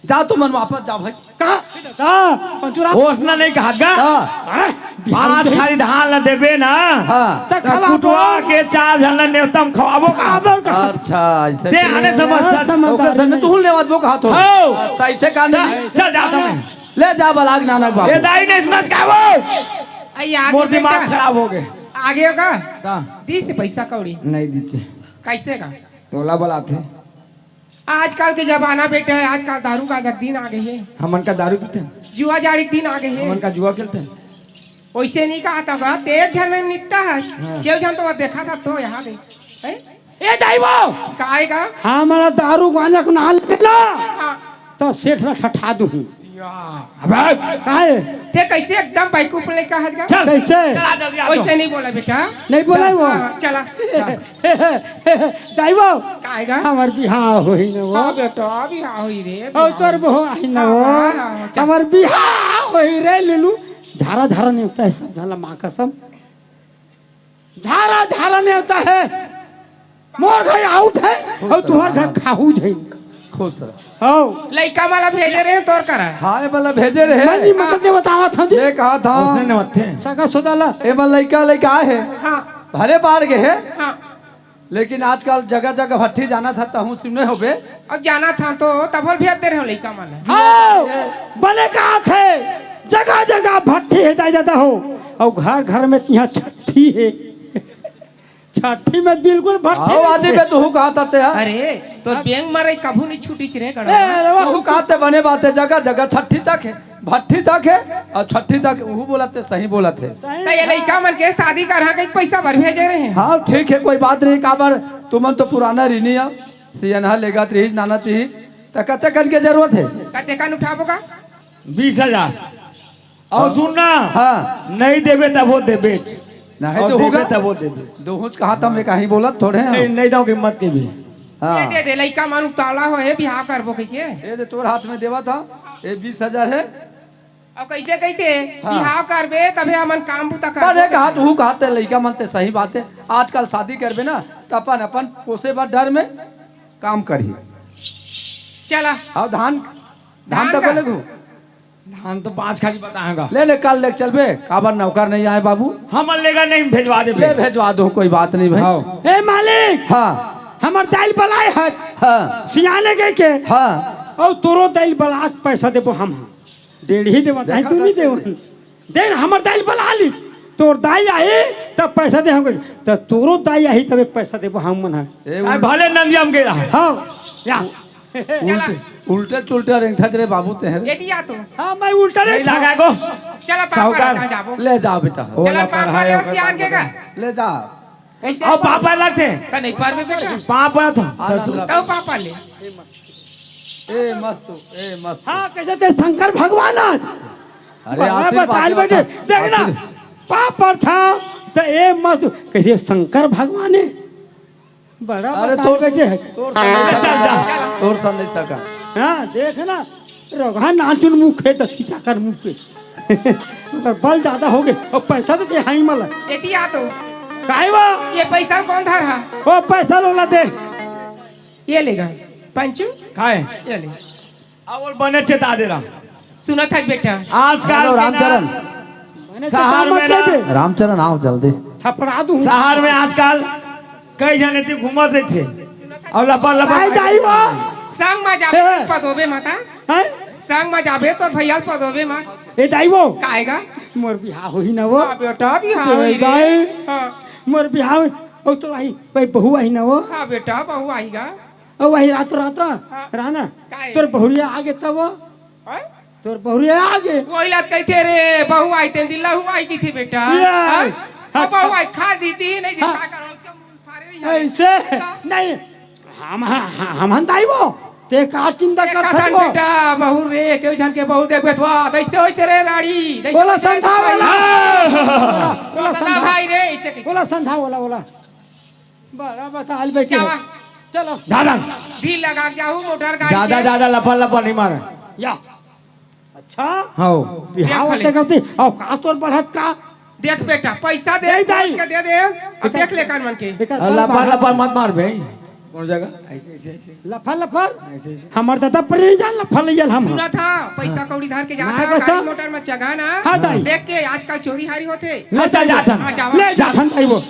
जा तुमन वापस जाओ भाई। कहा? हाँ, पंचूराम। ओसना नहीं कहा गा? हाँ। अरे, पांच खाड़ी धान ला देबे ना। हाँ। त त खवाबो। कुटवा के चार झन ला नेवता म खवाबो का? खवाबो का? अच्छा, ऐसे ते तो आने समझ हाँ, सर। समझदारी ओकर सर ने नहीं। तू लेवत वो कहा तो। हो। अच्छा, ऐसे का नहीं? चल, चल, जा समय। ले जा बलाग नाना बाबू। ए दाई नहीं समझ का वो? आई आगे मोर दिमाग बेटा। खराब हो गए। आगे का? का? दी से पैसा कौड़ी। नहीं दीचे। कैसे का? तोला बलाथे। आजकल के जमाना बेटा है, आजकल दारू गांजा के दिन आ गए है। हमन का दारू पीथन। जुआ जाड़ी के दिन आ गए है। हमन का जुआ खेलथन। वैसे नहीं कहा था बा, तेज झन में नित्ता है। हाँ। केव झन तो देखा था तो यहाँ दे। हैं? ए दाई वो! काय का? हमला दारू गांजा के नाम लेबे ना। हाँ। त सेठ ला ठठा दूँ। या। अबे! काय? ते कैसे एकदम बैकूफ लइका हस गा? चल। कैसे? चला जल्दी आ वैसे जाओ। नहीं बोला बेटा। नहीं बोला चल, वो। हाँ, हाँ, चला। दाई वो। काय गा? हमर बिहाव होही न वो। हाँ बेटा, बिहाव होही रे, और बिहाव तोर होही। बहू आई न हाँ, वो। हाँ, हाँ, चल। हमर बिहाव होही रे लुलू। झारा झारा नेवता है सब, झाला माँ कसम। झारा झारा नेवता है। मोर घर आउट है और तुहर घर खाहू झइन। खुश रह। हो। लइका वाला भेजे रहे तोर करा। हाय वाला भेजे रहे। मैं नहीं मतलब के बतावत हूँ जी। ये कहा था। उसने ने मत्थे। सगा सुदा ला। ए मन लइका लइका आए है। हाँ। भले बाढ़ गए है। हाँ। लेकिन आजकल जगह जगह भट्ठी जाना था तहूँ सुने होबे। अब जाना था तो तब भेज दे रहे हो लइका मन। हाँ, बने कहा थे, जगह जगह भट्ठी है, जाए जाता हो, और घर घर में तिहाँ छट्ठी है। छट्ठी में बिल्कुल भट्ठी आओ, नहीं आदि छे। में तू कहा था ते, हाँ? अरे, तो बेंग मारे कभू नहीं छूटी रे, ए, गड़ा। अरे, वो तू कहा ते बने बात है, जगह, जगह छट्ठी तक है, भट्ठी तक है, और छट्ठी तक, वो बोलत ते सही बोलत है। तो ये लइका मन के शादी करहा के पैसा बर भेजे रहे हैं। हाँ, ठीक है, कोई बात नहीं, काबर, तुमन तो पुराना ऋणी है, सियनहा लेगत रही, नाना ती, तो कते कन के जरूरत है? कते कन उठाबो का? बीस हजार। और और सुन ना, हाँ। नहीं देबे तब वो देबे। नहीं और तो देबे होगा। तब वो देबे। दो हुच कहा था, मैं कहीं बोलत थोड़े हैं। नहीं, नहीं दो कीमत के भी। हाँ। ये दे दे, लइका मन उतावला हो, हे बिहाव करबो कहिके। ये दे तोर हाथ में देवा था, ये बीस हजार है। अब कैसे कहते? हाँ। बिहाव करबे, तबे हमन काम बुता करबो अरे कहा कहिके। तू कहा ते लइका मन ते सही बात है। आजकल शादी करबे ना, तो अपन, अपन पोसे बर डर में काम करही। चला। अब धान, धान धान तक का? बोले तू? धान तो पाँच खाली बताएगा। ले, ले, कल ले चलबे, काबर नौकर नहीं आए बाबू। हमन लेगा नहीं, भेजवा देबे। ले, भेजवा दो, कोई बात नहीं भाई। हाँ। ए मालिक, हाँ। हमर दाई ल बलाए हत। हाँ। सियाने कहिके। हाँ। अउ तोरो दाई ल बला के पैसा देबो हम। डेढ़ ही देवन, देखा तू नहीं था। देवन। दे न, हमर दाई ल बला लीस। तोर दाई आही, तब पैसा दे हमके। त तोरो दाई आही, तबे पैसा देबो हमन ह। ए, अरे उल- भले नंदिया में गे रहा। हाँ, या। चला। उल्टे, उल्टे चुल्टे रेंगथस रे बाबू तेहर। ये दिया तो। हाँ, मैं उल्टा नहीं रेंगथस। लगा गो। चला, पापा साहूकार, कहाँ जाबो? ले जाओ बेटा। चला, ओला पापा पढ़ाई ले ओकर सियान बाद के का? ले जाओ। कैसे अब पापा लगते। त नहीं पार में बेटा। पापा था, आनंद ससुर। रख। तब पापा ले। ए मस्त, ए मस्त। हाँ, कैसे ते शंकर भगवान आज। अरे, बड़ा आशीर्वाद बताल देवता, बैठे। देख ना, आशीर्वाद। पापा था, त ए मस्त, कैसे शंकर भगवान है। बड़ा अरे बताल तोर, बैठे है। तोर संदेशा चल जा। का, तोर संदेशा का। हाँ, देख ना, रघा नाचुन मुख है, दक्षिणा कर मुख है। ओकर बल ज्यादा हो गए, और पैसा तो चाहिए मला। एती आ तो। काहे बा? ये पैसा कौन धर हा? ओ पैसा लोला दे। ये लेगा, पंचू। काहे? ये ले। अब बोल, बने चेता दे रहा। सुनत है बेटा। आजकल हेलो, के ना रामचरण। बने शहर चेता में मत ना दे। रामचरण, आओ जल्दी। थपड़ा दूं। शहर में आजकल कई जने ती घूमत रहिथे। अउ लपर लपर आई दाई वो। संग मा जाबे ए। पदोबे माता। हैं? संग मा जाबे तो भैया पदोबे मा। ए दाई वो। काएगा? मोर बिहाव होही ना वो। हाँ बेटा, बिहाव ए होही रे। दाई। हाँ। मोर बिहाव। ओ तो आई, भाई बहू आई ना वो। हाँ बेटा, बहू आएगा। ओ वही रात, रात। हाँ। रहना। काए? तोर बहुरिया आगे तब वो। हैं? तोर बहुरिया आगे। वही लात कहिथे रे, बहू आई तेन दिल्ला हुआ आई की थी बेटा। ये। हाँ? हाँ, अब बहू अच्छा। आई खा दी थी, नहीं दी, हाँ। का करो, उसका मुंह फाड़े नहीं है। ऐसे? हाँ। नहीं। हम, हम, हम, हम दाई वो। ते का चिंता देखा करत था हन वो? बेटा, बहू रे, केहू झन के बहू देखबे तो, वाह, दैसे होइसे रे राड़ी, दैसे बोला होइसे रे संधा भाई। वाला। हाँ। बोला बोला संधा संधा भाई रे, ऐसे कहिथे। बोला संधा वाला, बोला। बड़ा बताल बैठे हो। जावा। चलो। दादा। दिल लगा के जाहू, मोटर गाड़ी दादा, के। दादा, लफा लफा नहीं मारे। या। अच्छा। हाँ। बिहाव देख ले। करते करते, औकात तोर बढ़त का? देख बेटा, पैसा दे, नहीं, नहीं। सोच के दे दे, अब बेटा, देख ले कान मन के। बेटा, अरे, लफा बढ़त। लफा मत मार बे। कौन जगह? ऐसे, ऐसे, ऐसे। लफा लफर? ऐसे, ऐसे। हमर दादा पर नहीं जान लफा ले जान हम। सुना था, पैसा हाँ। कौड़ी धार के जात ना, था, पैसा। गाड़ी मोटर में चगा ना। हाँ, दाई। देख के आजकल चोरी हारी होथे। ले चल जाथन। हाँ, जावा। ले जाथन, दाई वो।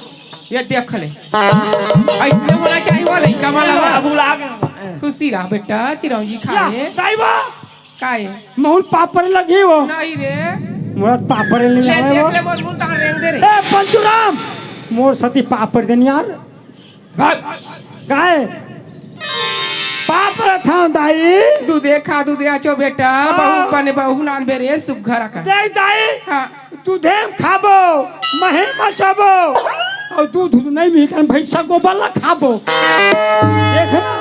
ये देख ले। ऐसे होना चाहिए वो लइका वाला। बाबू लाग। खुशी रहा बेटा, चिरौंजी खा या, ले। दाई वो। काहे? महूँ ल पापड़ लगी वो। नहीं रे। मोर पापड़ नहीं ले आवे देख वो। ले, मोर मुंह तहां रेंग दे रे। ए, पंचूराम, मोर सती पापड़ देन यार। भाग। काहे? पापड़ था दाई। दूधे खा, दूधे आचो बेटा, हाँ। बहू बने, बहू नान बेरे, सुघर का। देख दाई, हाँ। दूधे में खाबो, मही मचाबो, और दूध, दूध नहीं मिलता, भैंसा गोबर ला खाबो। देख ना,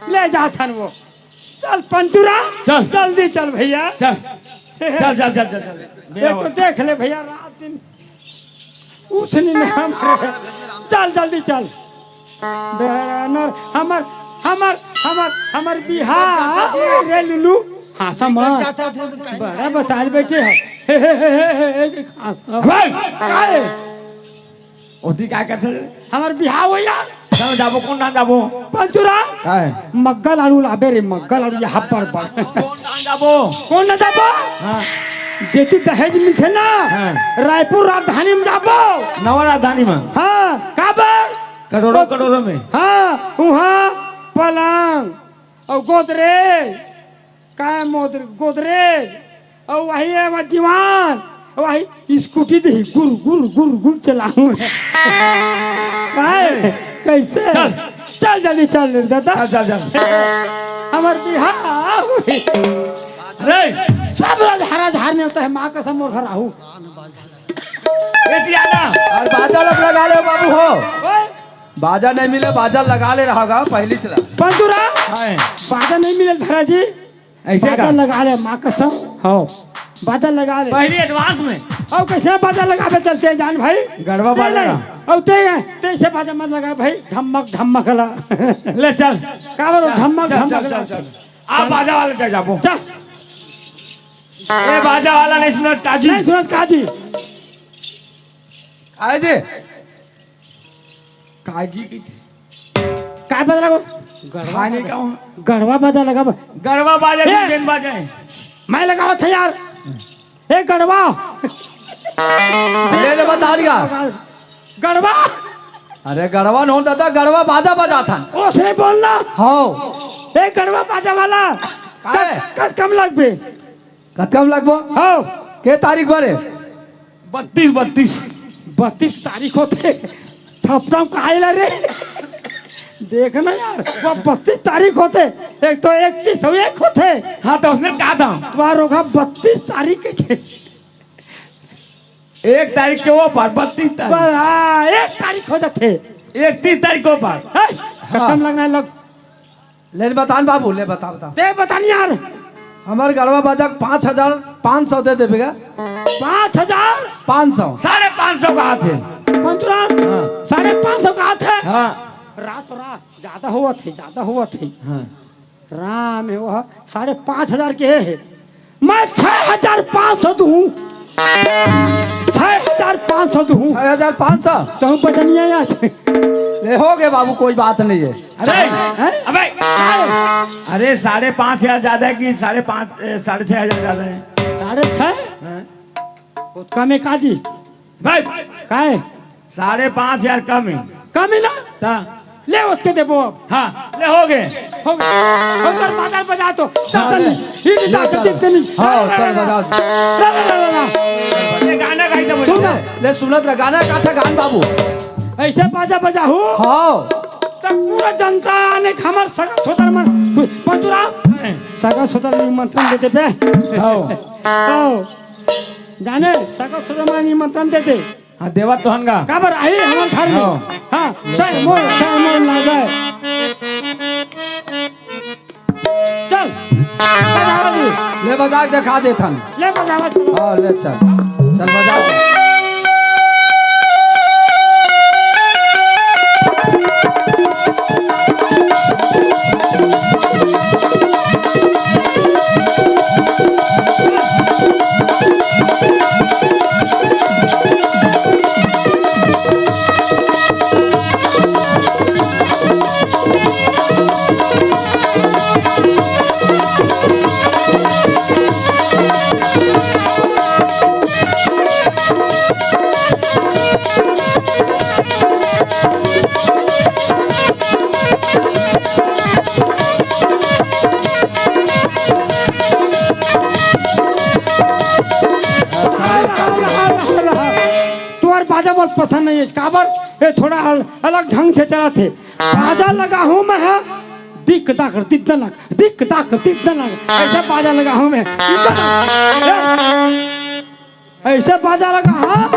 ले जाथन वो। चल पंचूराम, चल। जल्दी चल भैया। चल। चल, चल, चल, चल, चल। ये तो देख ले भैया, रात दिन उसने नाम। चल, जल्दी चल। बेरानर, हमर, हमर, हमर, हमर बिहाव रे लुलू। हाँसा मत। बड़ा बताल बैठे है। हे, हे, हे, हे, हे, हे, देख, हाँसा। भाई। काहे? ओती का करथे? हमर बिहाव हो यार। कहाँ जाबो, कौन ठान जाबो? पंचूराम। काय? मग्गा लाडू लाबे रे, मग्गा लाडू ये हब्बर बड़। कौन ठान जाबो? कौन ना जाबो? हाँ। जेती दहेज मिलथे ना, हाँ। रायपुर राजधानी में जाबो। नवा राजधानी में? हाँ, काबर? करोड़ों, करोड़ों में। हाँ, उहाँ पलंग और गोदरेज, काय मोदर-, गोदरेज, अउ वही है वो दीवान, भाई, स्कूटी दे, गुर गुर गुर गुर चलाहूं। काय? कैसे? चल। चल जल्दी चल रे दादा। चल, चल, चल। हमर बिहाव। रे। सब राज हरा झार ने होता है, माँ कसम मोर घर आहू। ए जियादा। अउ बाजा लग लगा ले बाबू हो। ओए। बाजा नहीं मिले, बाजा लगा ले रहा होगा पहली चला। पंतुरा। हाँ। बाजा नहीं मिले धरा जी। ऐसे बाजा का? लगा ले, माँ कसम। हाँ। बाजा लगा ले। पहली advance में। अउ कैसे बाजा लगाबे चलते हैं जान भाई? गड़वा ते बाजा नहीं। का। अउ ते हैं, ते से बाजा मत लगा भाई, ढम्मक ढम्मक ला। ले चल। का बोलो, चल, ढम्मक चल, ढम्मक चल, ला। चल, चल। आ बाजा वाला जा जाबो। चल। ए बाजा वाला नहीं सुनत काजी। नहीं सुनत काजी। आए जी। काजी की थी। काय बाजा लगाओ? गड़वा खाने बाजा। का वहाँ? गड़वा बाजा लगा बा-, गड़वा बाजा ए! नहीं, बेन बाजा है। मैं लगावत है यार। ए गड़वा। ले ले बता दिया। गड़वा। अरे गड़वा नो दादा, गड़वा बाजा बजाथन। ओसने बोलना। हाँ। ए गड़वा बाजा वाला। काय? कत, कत कम लगबे? कतका म लगबो? हाँ। के तारीख बरे? बत्तीस, बत्तीस। बत्तीस तारीख होथे। थपटम काहे ला रे? देख ना यार, वो बत्तीस तारीख होथे। एक तो इकतीस अउ एक होथे। हाँ, तो उसने कहा था। वाह रोगा बत्तीस तारीख के। एक तारीख के वो पर बत्तीस तारीख। बस, हाँ, एक तारीख हो जाथे। इकतीस तारीख को पर। है? हाँ। कतका म लगना है लोग? ले बतान बाबू, ले बता, बता। ते बतान यार। हमर गड़वा बाजा के पाँच हजार पाँच सौ दे देबे गा। पाँच हजार? पाँच सौ। साढ़े पाँच सौ का हाथ है। पंतुराम, हाँ। साढ़े पाँच सौ का हाथ है। हाँ। रात, रात, ज्यादा होवत है, ज्यादा होवत है। हाँ। राम है वह, साढ़े पाँच हजार के है। मैं छह हजार पाँच सौ दूँ। छह हजार पाँच सौ दूँ। छह हजार पाँच सौ? तो हम बजनिया आज। ले हो गए बाबू, कोई बात नहीं है। अरे, हैं? अबे, अरे, साढ़े पाँच हजार ज्यादा है कि साढ़े पाँच, ए, साढ़े छह हजार ज्यादा है? साढ़े छह? हाँ। बहुत कम है काजी। भाई। काय? साढ़े पाँच हजार कम है। कम है ना? ता। ले उसके देबो अब। हाँ, ले हो गए। हो गए। उधर बाजा बजा तो। हाँ, ले। ही नहीं ले जा चल। सकते नहीं। हाँ, ला, ला, चल ला, बजा। ला, ला, ला, ला, ला। ये गाना गाई तो सुन ना। ले सुनत रह, गाना का था गान बाबू। ऐसे बाजा बजा हो। हाँ। तब पूरा जनता ने हमर सगा सोदर मन, पंतुराम, सगा सोदर निमंत्रण दे देबे। हाँ। हाँ। जाने, सगा सोदर मन निमंत्रण दे दे। हाँ, देवत तो हन गा। काबर आही हमर घर में। हाँ। हाँ, सही मोर, सही मोर ना जाए। चल, बजावा दी। ले बजा के दिखा देथन। ले बजावा दी। हाँ, ले चल। चल बजा दे। तोर बाजा मोर पसंद नहीं है, काबर? ये थोड़ा अल-, अलग ढंग से चला थे। बाजा लगा हूँ मैं, हाँ। दिक दाक दिक दनक, दिक दाक दिक दनक, ऐसा बाजा लगा हूँ मैं। ऐसे बाजा लगा, हाँ?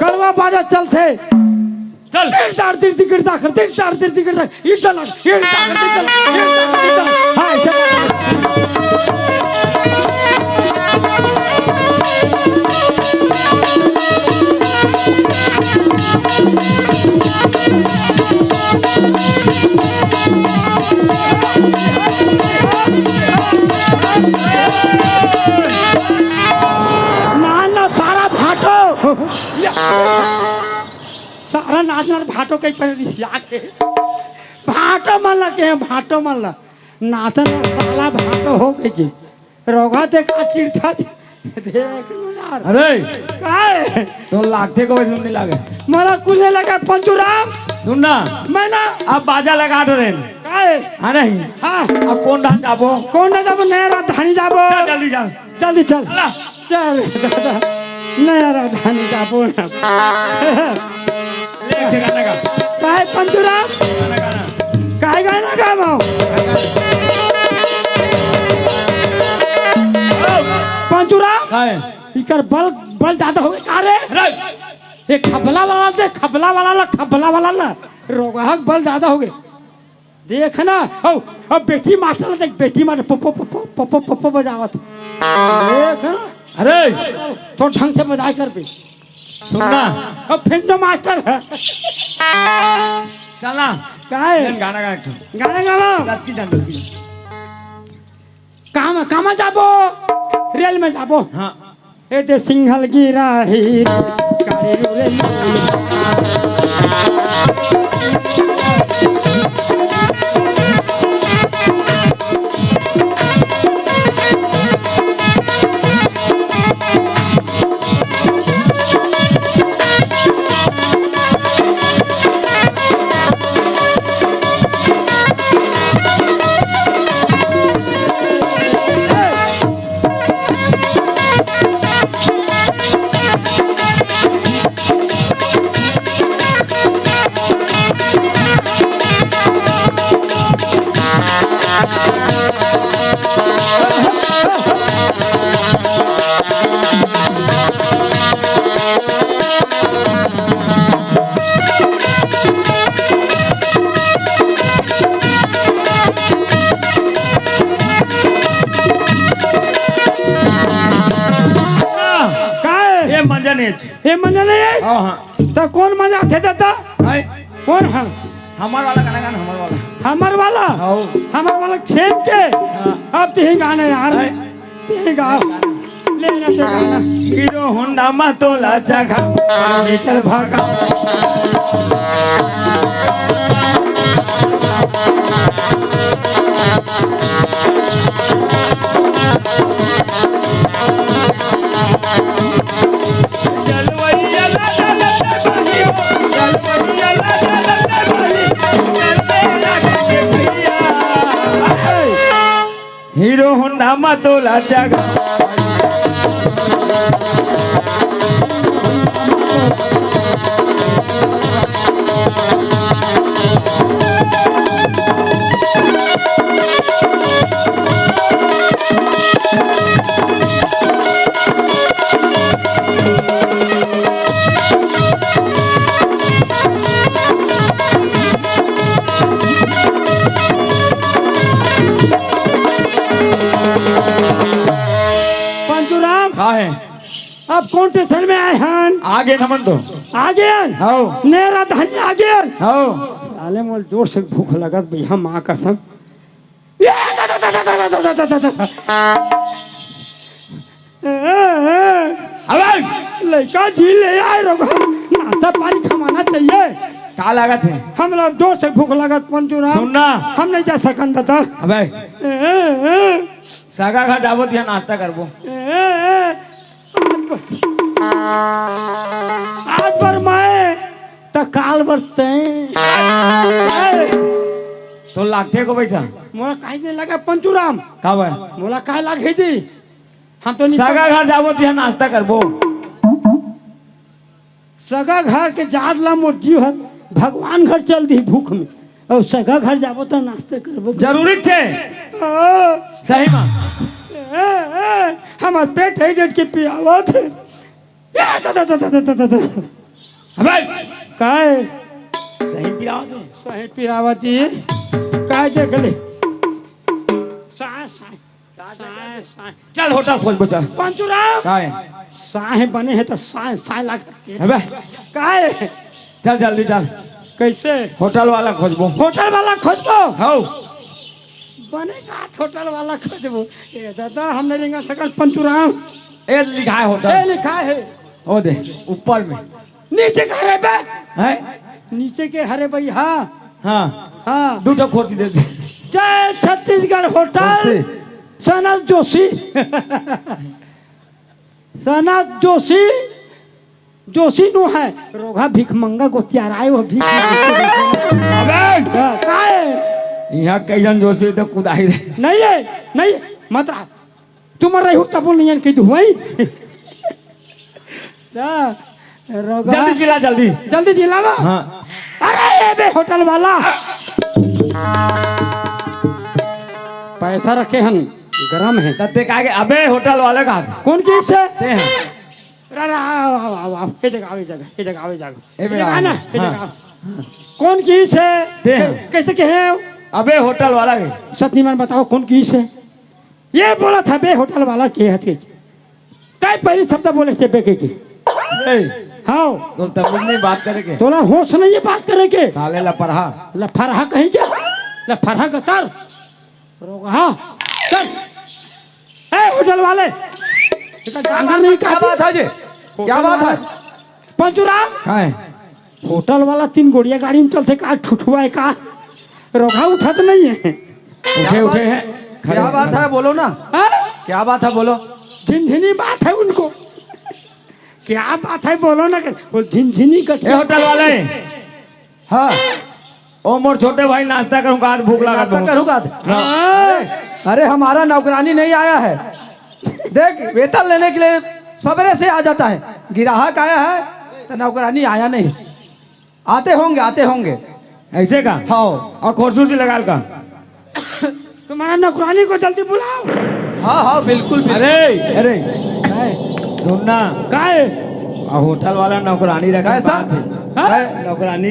गड़वा बाजा चलथे। चल। दिल दार दिल दिगड़ दाखड़, दिल दार दिल दिगड़ दाखड़, इस दलक, ये दाखड़, दिल दलक, ये दाखड़, दिल दलक। हाँ, ऐसे बाजा। ना, ना, सारा भाटो। सारा नाच नाच भाटो कहीं पर रिसिया के। भाटो मन ला के हैं, भाटो मन ला। नाचन साला भाटो हो गई जी। रोगा ते का चिढ़ता जी। देख लो यार। अरे। काय? तो लागते को वैसे नहीं लागे। मला कुछ नहीं लगा पंचूराम। सुन ना। मैं ना। अब बाजा लगा दो रे। काय? हाँ नहीं। हाँ। अब कौन डांस जाबो? कौन डांस जाबो? नया राजधानी जाबो। चल जल्दी चल। जल्दी चल। चला। चल दादा, नया राजधानी जाबो ना। ले, एक ठे गाना गा। काहे पंचूराम? गाना, गाना। काहे गाना गावव? पंचूराम? काहे? इकर बल, बल जादा होगे का रे? अरे! ये खबला वाला दे, खबला वाला ला, खबला वाला ला। रोगहा के बल जादा होगे। देख ना, हौ, अब बेटी मास्टर ला देख, बेटी मास्टर पप्पो, पप्पो, पप्पो, पप्पो बजावत। देख ना। अरे! तो ढंग से बजाए कर बे। सुन ना। अब फिर तो मास्टर है। चल ना। काहे? गाना गा एक ठो। गाना गावा। रात की जान दो। काम, काम जाबो, रेल में जाबो। हाँ। ए दे सिंघल गिरा ही रे, गाड़ी रू रे। काय? ये मजा नहीं है। ये मजा नहीं है? हाँ, हाँ। तो कौन मजा थे दादा? हाय। कौन है? हमर वाला गाना गाना, हमर वाला। हमर वाला? हाँ। हमर वाला छेम के? हाँ। अब तिही गाना यार। हाय। तिही गाओ। ले ना ते गाना। हीरो होंडा मा तोला चाखा, चल भागा। हीरो होंडा मा तोला चाखा। पंचूराम, का है? अब कौन स्टेशन में आए हन? आगे नमन तो। आगे हन? हौ। नया राजधानी आगे हन? हौ। साले मोल जोर से भूख लगत भैया, माँ कसम। अबे! लइका झील ले आए रहो, नाश्ता पानी खवाना चाहिए। का लागत है? हम लोग जोर से भूख लगत पंचूराम। सुन ना। हम नहीं जा सकन दादा। अबे। ए, ए, ए। सगा घर जाबो तिहा नाश्ता करबो। ए, ए, आज बर, आज बर मैं त काल बर तैं। तो लागथे को पैसा? मोला काहे नहीं लगा पंचूराम? का बा? मोला काहे लागे जी? हम तो नहीं सगा घर जाबो तिहा नाश्ता करबो। सगा घर के जात ला मोर जीव हर भगवान घर चल दी भूख में। अउ सगा घर जाबो त नाश्ता करबो। जरूरी छे? हाँ। सही मा? ए, ए, हमर पेट है डेट के पियावत है। ए, दा, दा, दा। अबे! काय? सही पियावत है। सही पियावत है। काय देख ले? साय, साय। साय, साय। चल, होटल खोजबो, चल। पंचूराम। काय? साय बने है त साय, साय लागत है। अबे। काय? चल, जल्दी चल। कैसे? होटल वाला खोजबो। होटल वाला खोजबो? हौ। बने का होटल वाला खोजबो? ए दादा, हमने रेंगा सकल पंचूराम। ए लिखा है होटल। ए लिखा है। ओ दे, ऊपर में। नीचे का रे बे? हैं? नीचे के हरे भैया। हाँ। हाँ। दू ठो कुर्सी दे दे। जय छत्तीसगढ़ होटल। कुर्सी। सनत जोशी। सनत जोशी, जोशी नो है। रोगहा भिखमंगा गोतियाराय हो भीख मांगते। अबे! हाँ, का है? इहाँ कई जन जोशी तो कुदाई रे। नहीं है, नहीं है। मत आ। तुम रही हो तब नहीं कह दू भाई। जा, रोगा। जल्दी चिल्ला, जल्दी। जल्दी चिल्लावा। हाँ। अरे ये बे होटल वाला, पैसा रखे हन, गरम है। तब ते कहा के, "अबे होटल वाले का हाथ।" कौन चीज से? ते हैं। रा, रा, आओ, आओ, आओ, आओ। ये जगह आओ, ये जगह, ये जगह आओ, ये जगह। ए ये जगह बेटा, आना, ये हाँ। जगह आओ। कौन चीज से? ते हैं। कैसे कहे हो? अबे होटल वाला के। सत निमान बताओ, कौन चीज से? ये बोला था बे होटल वाला के हथ के। तय पहली शब्द बोले थे बेके के। ए, हाँ। तो तमीज नहीं बात करे के। तोला होश नहीं है बात करे के। साले लपरहा। लफरहा कहीं के? लफरहा गतर। रोगहा। चल। ए होटल वाले। इधर क्या डांगर बात नहीं है? क्या काटी। बात है जी? होटल क्या बात वाला। है? पंचूराम। हाँ। होटल वाला तीन गोड़िया गाड़ी में चलते का ठुठुआ है का? रोगहा उठत नहीं है। उठे, उठे हैं। खड़े क्या बात हैं। है? बोलो ना। हाँ? क्या बात है? बोलो। झिनझिनी बात है उनको। क्या बात है? बोलो ना। वो झिनझिनी ए गठिया। होटल वाले। हाँ। ओ मोर छोटे भाई, नाश्ता करूँ का? आज भूख लगा नाश्ता बहुत। करूँ का? हाँ। अरे, अरे, हमारा नौकरानी नहीं आया है। देख, वेतन लेने के लिए सवेरे से आ जाता है, गिराहक आया है तो नौकरानी आया नहीं। आते होंगे, आते होंगे। ऐसे का? हाँ। और खुरसी उरसी लगा का? तुम्हारा नौकरानी को जल्दी बुलाओ। हाँ, हाँ, बिल्कुल, बिल्कुल। अरे, अरे, सुन ना। काय? आ होटल वाला नौकरानी रखे कैसा? बात है। हाँ? नौकरानी।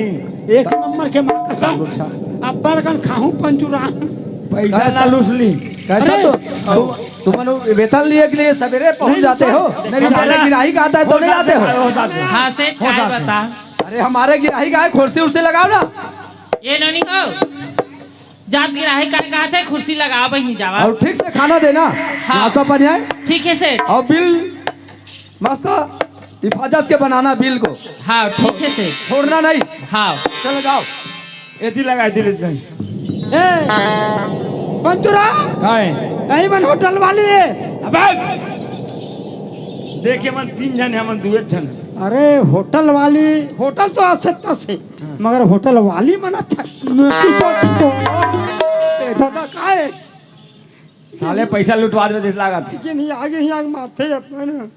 एक नंबर के माँ कसम। अच्छा। अब बड़कन खाहूँ पंचूराम। पैसा ना लूस ली। कैसा अरे! तो, तुम, तुम लोग वेतन लिए के लिए सवेरे पहुंच नहीं, जाते हो? नहीं, नहीं, पहले नहीं। गिराही का आता है तो नहीं आते हो? हाँ सेठ, काय बता? अरे हमारे गिराही का है, खुरसी उरसी लगाओ ना। ए नोनी हो, जात गिराही काय कहा थे, खुरसी लगाओ बहिनी जावा। और ठीक से खाना देना, हाँ। नाश्ता पानी है। ठीक है सेठ। और बिल मस्त हिफाजत के बनाना बिल को। हाँ, ठीक है सेठ। छोड़ना नहीं। हाँ। चलो जाओ। एती लगा दिले जाए। ए, पंचूराम। काय? यही मन होटल वाली है। अबे! देखे मन तीन जन है, मन दू एक जन। अरे होटल वाली, होटल तो अच्छे तस है, हाँ। मगर होटल वाली मन अच्छा। मोती पोती तो। ए दादा काय? साले पैसा लुटवा दे जिस लागत। लेकिन ही आगे ही आग मारते अपन।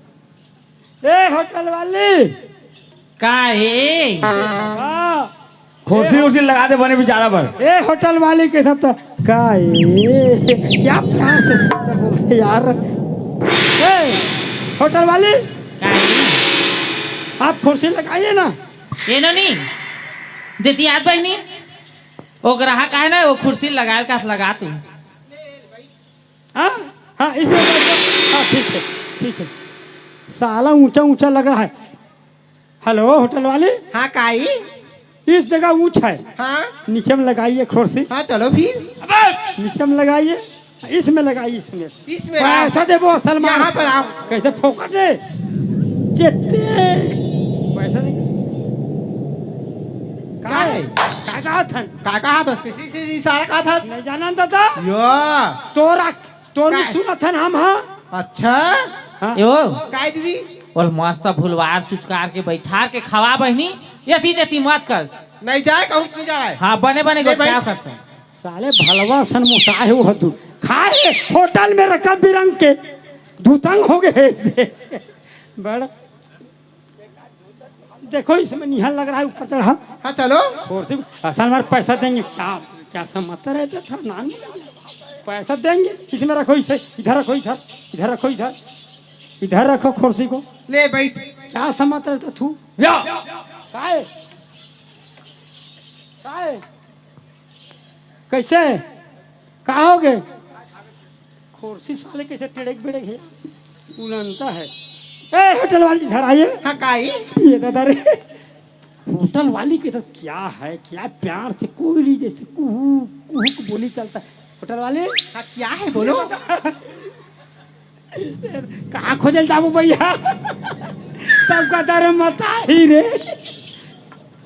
ए होटल वाली। का ए? हाँ। खुरसी उरसी लगा दे बने बेचारा पर। ए होटल वाली के साथ का ए? क्या प्यार से बोलते यार। ए होटल वाली। का ए? आप खुरसी लगाइए ना। ए नोनी, देती याद बहिनी, वो ग्राहक आए ना, वो खुरसी लगाए का लगा तू। हाँ, हाँ, इसमें बैठ जाओ। हाँ, ठीक है, ठीक है। साला ऊंचा ऊंचा लग रहा है। हेलो, होटल वाले। हाँ, काई? इस जगह ऊंच है। हाँ। नीचे में लगाइए खुरसी। हाँ, चलो फिर। अबे! नीचे में लगाइए, इसमें लगाइए, इसमें। इसमें पैसा आओ। देबो, असल में। यहाँ पर आओ। कैसे फोकट है? जेते। पैसा नहीं। का का है? है? का कहा था? का कहा था? किसी से इशारा कहा था? नहीं जाना दादा। यो। तोरा तोर का? सुनत हन हम, हाँ? अच्छा। हाँ। ए ओ, काय दीदी? ओल मस्त भुलवार चुचकार के बैठार के खवा बहिनी, यति तेति मत कर। नहीं जाए, कहूँ नहीं जाए। हाँ, बने बने ले गोठिया बैठ। कर से। साले भलवा सन मोटा है वो हद्दू। खाए होटल में रकम बिरंग के धुतंग हो गए। बड़ देखो, इसमें निहाल लग रहा है, ऊपर चढ़ा। हाँ, चलो। और से असल में पैसा देंगे। क्या, क्या समझता रहता था, नान? पैसा देंगे, इसमें रखो, इसे इधर रखो, इधर, इधर रखो, इधर, इधर रखो खुरसी को। ले बैठ। क्या समझता रहता तू? या। काय? काय? कैसे? का हो गए? खुरसी साले कैसे टेढ़े बेढ़े है? उलंता है। ए, होटल वाली, इधर आइए। हाँ, काई? ये दादा रे। होटल वाली के तो क्या है, क्या प्यार से कोयली जैसे कुहू, कुहुक बोली चलता है। होटल वाले। हाँ, क्या है, बोलो। कहाँ खोजल जाबू भैया? तब का दर मता ही रे।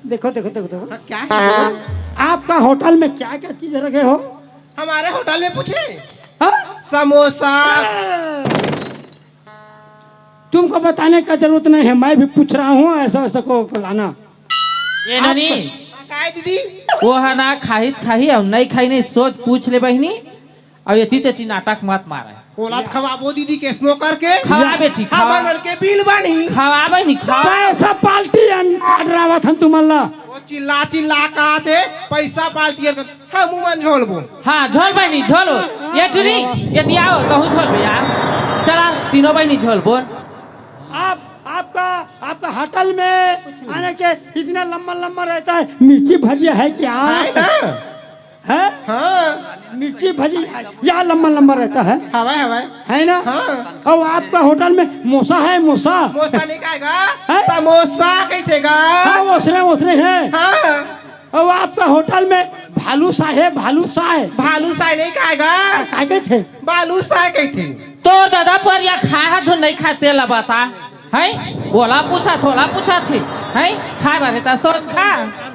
देखो, देखो, देखो, देखो। हाँ, क्या है? आपका होटल में क्या-क्या चीज रखे हो? हमारे होटल में पूछे? हाँ? समोसा। तुमको बताने का जरूरत नहीं है, मैं भी पूछ रहा हूँ, ऐसा, ऐसा को, को लाना। ए ननी, हाँ, काय दीदी? वो है ना, खाही त खाही, अउ नहीं खाही नहीं, सोच पूछ ले बहिनी, अउ एती तेती नाटक मत मारे। ओला त खवाबो दीदी, केसनो करके। खवा बेटी, खवा। हमर मन के बिल बनी। खवा बहिनी, खवा। पैसा पार्टी अन काट रावत हन तुमन ला। वो चिल्ला चिल्ला का थे, पैसा पार्टी अन, हम मन झोलबो। हाँ, झोल बहिनी, झोल। ये टुरी, ये दियाओ, कहूँ झोल यार। चला, तीनों बहिनी झोल बोल। आप, आपका, आपका होटल में आने के इतना लंबा लंबा रहता है, मिर्ची भजिया है क्या? है ना? है? हाँ। मिर्ची भजिया, या लंबा लंबा रहता है। हवाई, हवाई। है ना? हाँ। और आपका होटल में मोसा है, मोसा? मोसा नहीं कहेगा, हैं? समोसा कहिथेगा। हाँ, ओसने, ओसने है। हाँ। और आपका होटल में भालू सा है, भालू सा है। भालू सा नहीं कहेगा। का कहिथे? बालू सा कहिथे। तोर ददा पर या खाए हा धुन नहीं खाए, तेला बता। हैं? ओला पूछा, थोला पूछा थे। हैं? खाए बारे ता सोच खा।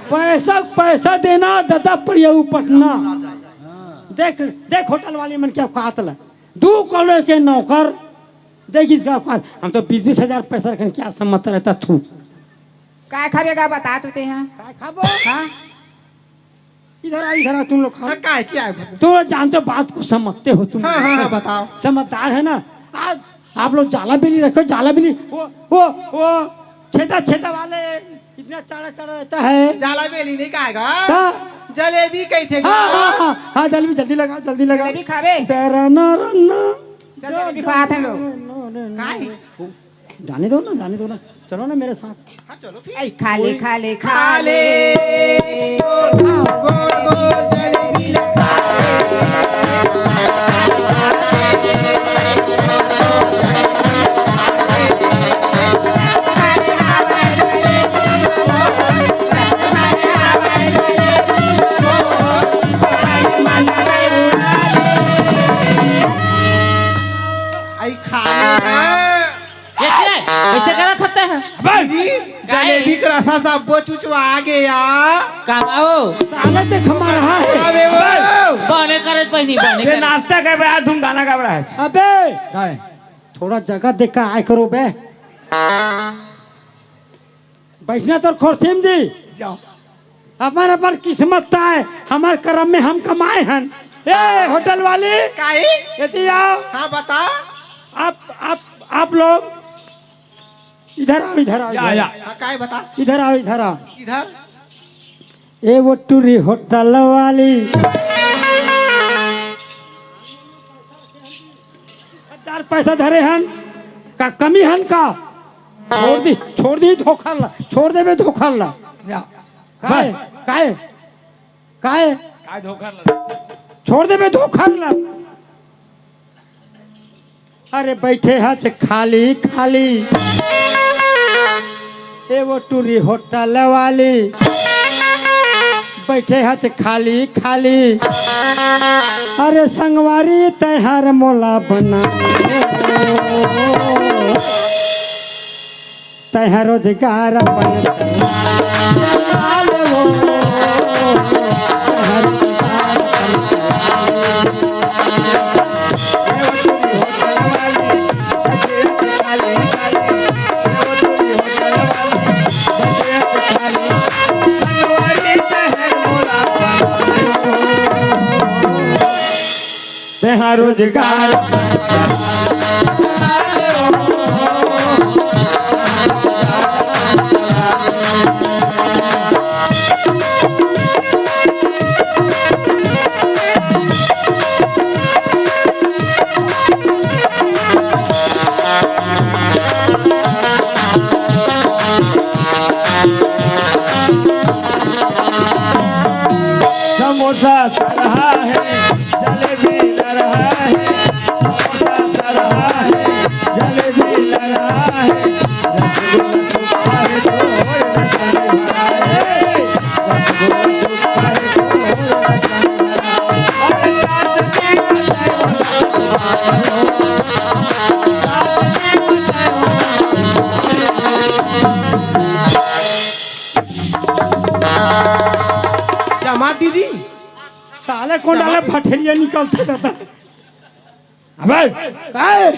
पैसा, पैसा देना, ददा पर या उपटना। देख, देख होटल वाले मन के औकात ला। दू करोड़ के नौकर, देख इसका औकात। हम तो बीस बीस हजार पैसा रखन, क्या समझता रहता तू? काय खाबे गा, बता तू ते हा? काय खाबो? हाँ? इधर आ, इधर आ, तुम लोग खाओ। हाँ, काय क्या है? तुम लोग जानते हो, बात को समझते हो तुम। हाँ, हाँ, हाँ, बताओ। समझदार है ना? आज आप लोग जाला बेली रखो, जाला बेली। वो, वो, वो छेदा, छेदा वाले इतना चाड़ा, चाड़ा रहता है। जाला बेली नहीं कहेगा। हाँ। जलेबी कहिथे हाँ, गा। हाँ, हाँ, हाँ, जलेबी जल्दी लगाओ, जल्दी लगाओ। जलेबी खाबे? डरना रन्ना। चल, जलेबी खात हैं लोग। काय? जाने दो ना, जाने दो ना, चलो ना मेरे साथ। हाँ, चलो फिर। ऐ खाले, खाले, खाले। गोल, गोल जलेबी ला खाले। ऐ खाले ना। ये क्या है? ऐसे करत हते हैं? अबे! दीदी, जलेबी के रसा सब्बो चुचवा गया। कमाओ। साले देख मार रहा है। अबे वो। बने करत बहिनी, बने ये करत। नाश्ता कर रहा है, तुम गाना गा रहा है। अबे! काय? थोड़ा जगह देख के आय करो बे। बैठना तो खुर्सी में जी। जाओ। अपन अपन किस्मत तय, हमर करम में हम कमाए हन। ए, होटल वाली, काई? एती आओ। हाँ, बता। आप, आप, आप लोग इधर आओ, इधर आओ, या, इधर। या। हाँ, काई बता? इधर आओ, इधर आओ। इधर? ए, वो टूरी होटल वाली। हजार पैसा धरे हन, का कमी हन का? छोड़ दी, छोड़ दी धोखा ला, छोड़ देबे धोखा ला। या। काय, बस। काय, काय? काय धोखा ला? छोड़ देबे धोखा ला। अरे बैठे हच खाली खाली, ए वो टूरी होटल वाली, बैठे हच खाली खाली। अरे संगवारी तैहार मोला बना, तैहार रोजगार अपन। तेहा रोजगार। समोसा चल रहा है, जलेबी ला रहा है, समोसा चल रहा है, जलेबी ला रहा है, रसगुल्ला सूखा है तो और रसगुल्ला है, रसगुल्ला सूखा है तो और रसगुल्ला है। अरे सास की बताए वाला जमा दीदी। साले कौन डाले भठेरिया निकलता रहता। अबे! काय?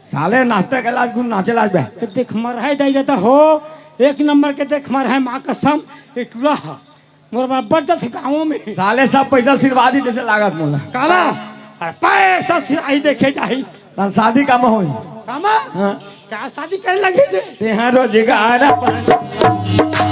साले नाचते के लाज गुन नाचे लाज बे। तो देख मर है दाई रहता हो, एक नंबर के देख मर है माँ कसम, ये टूरा है। मोर बराबर जत गाँव में। साले सब पैसा सिरवा दी जैसे लागत मोला। काला? अरे पैसा सिराही देखे जाही। तन शादी कामा होही? कामा? हाँ। का शादी करे लगे दे? तेहा रोजगार अपन।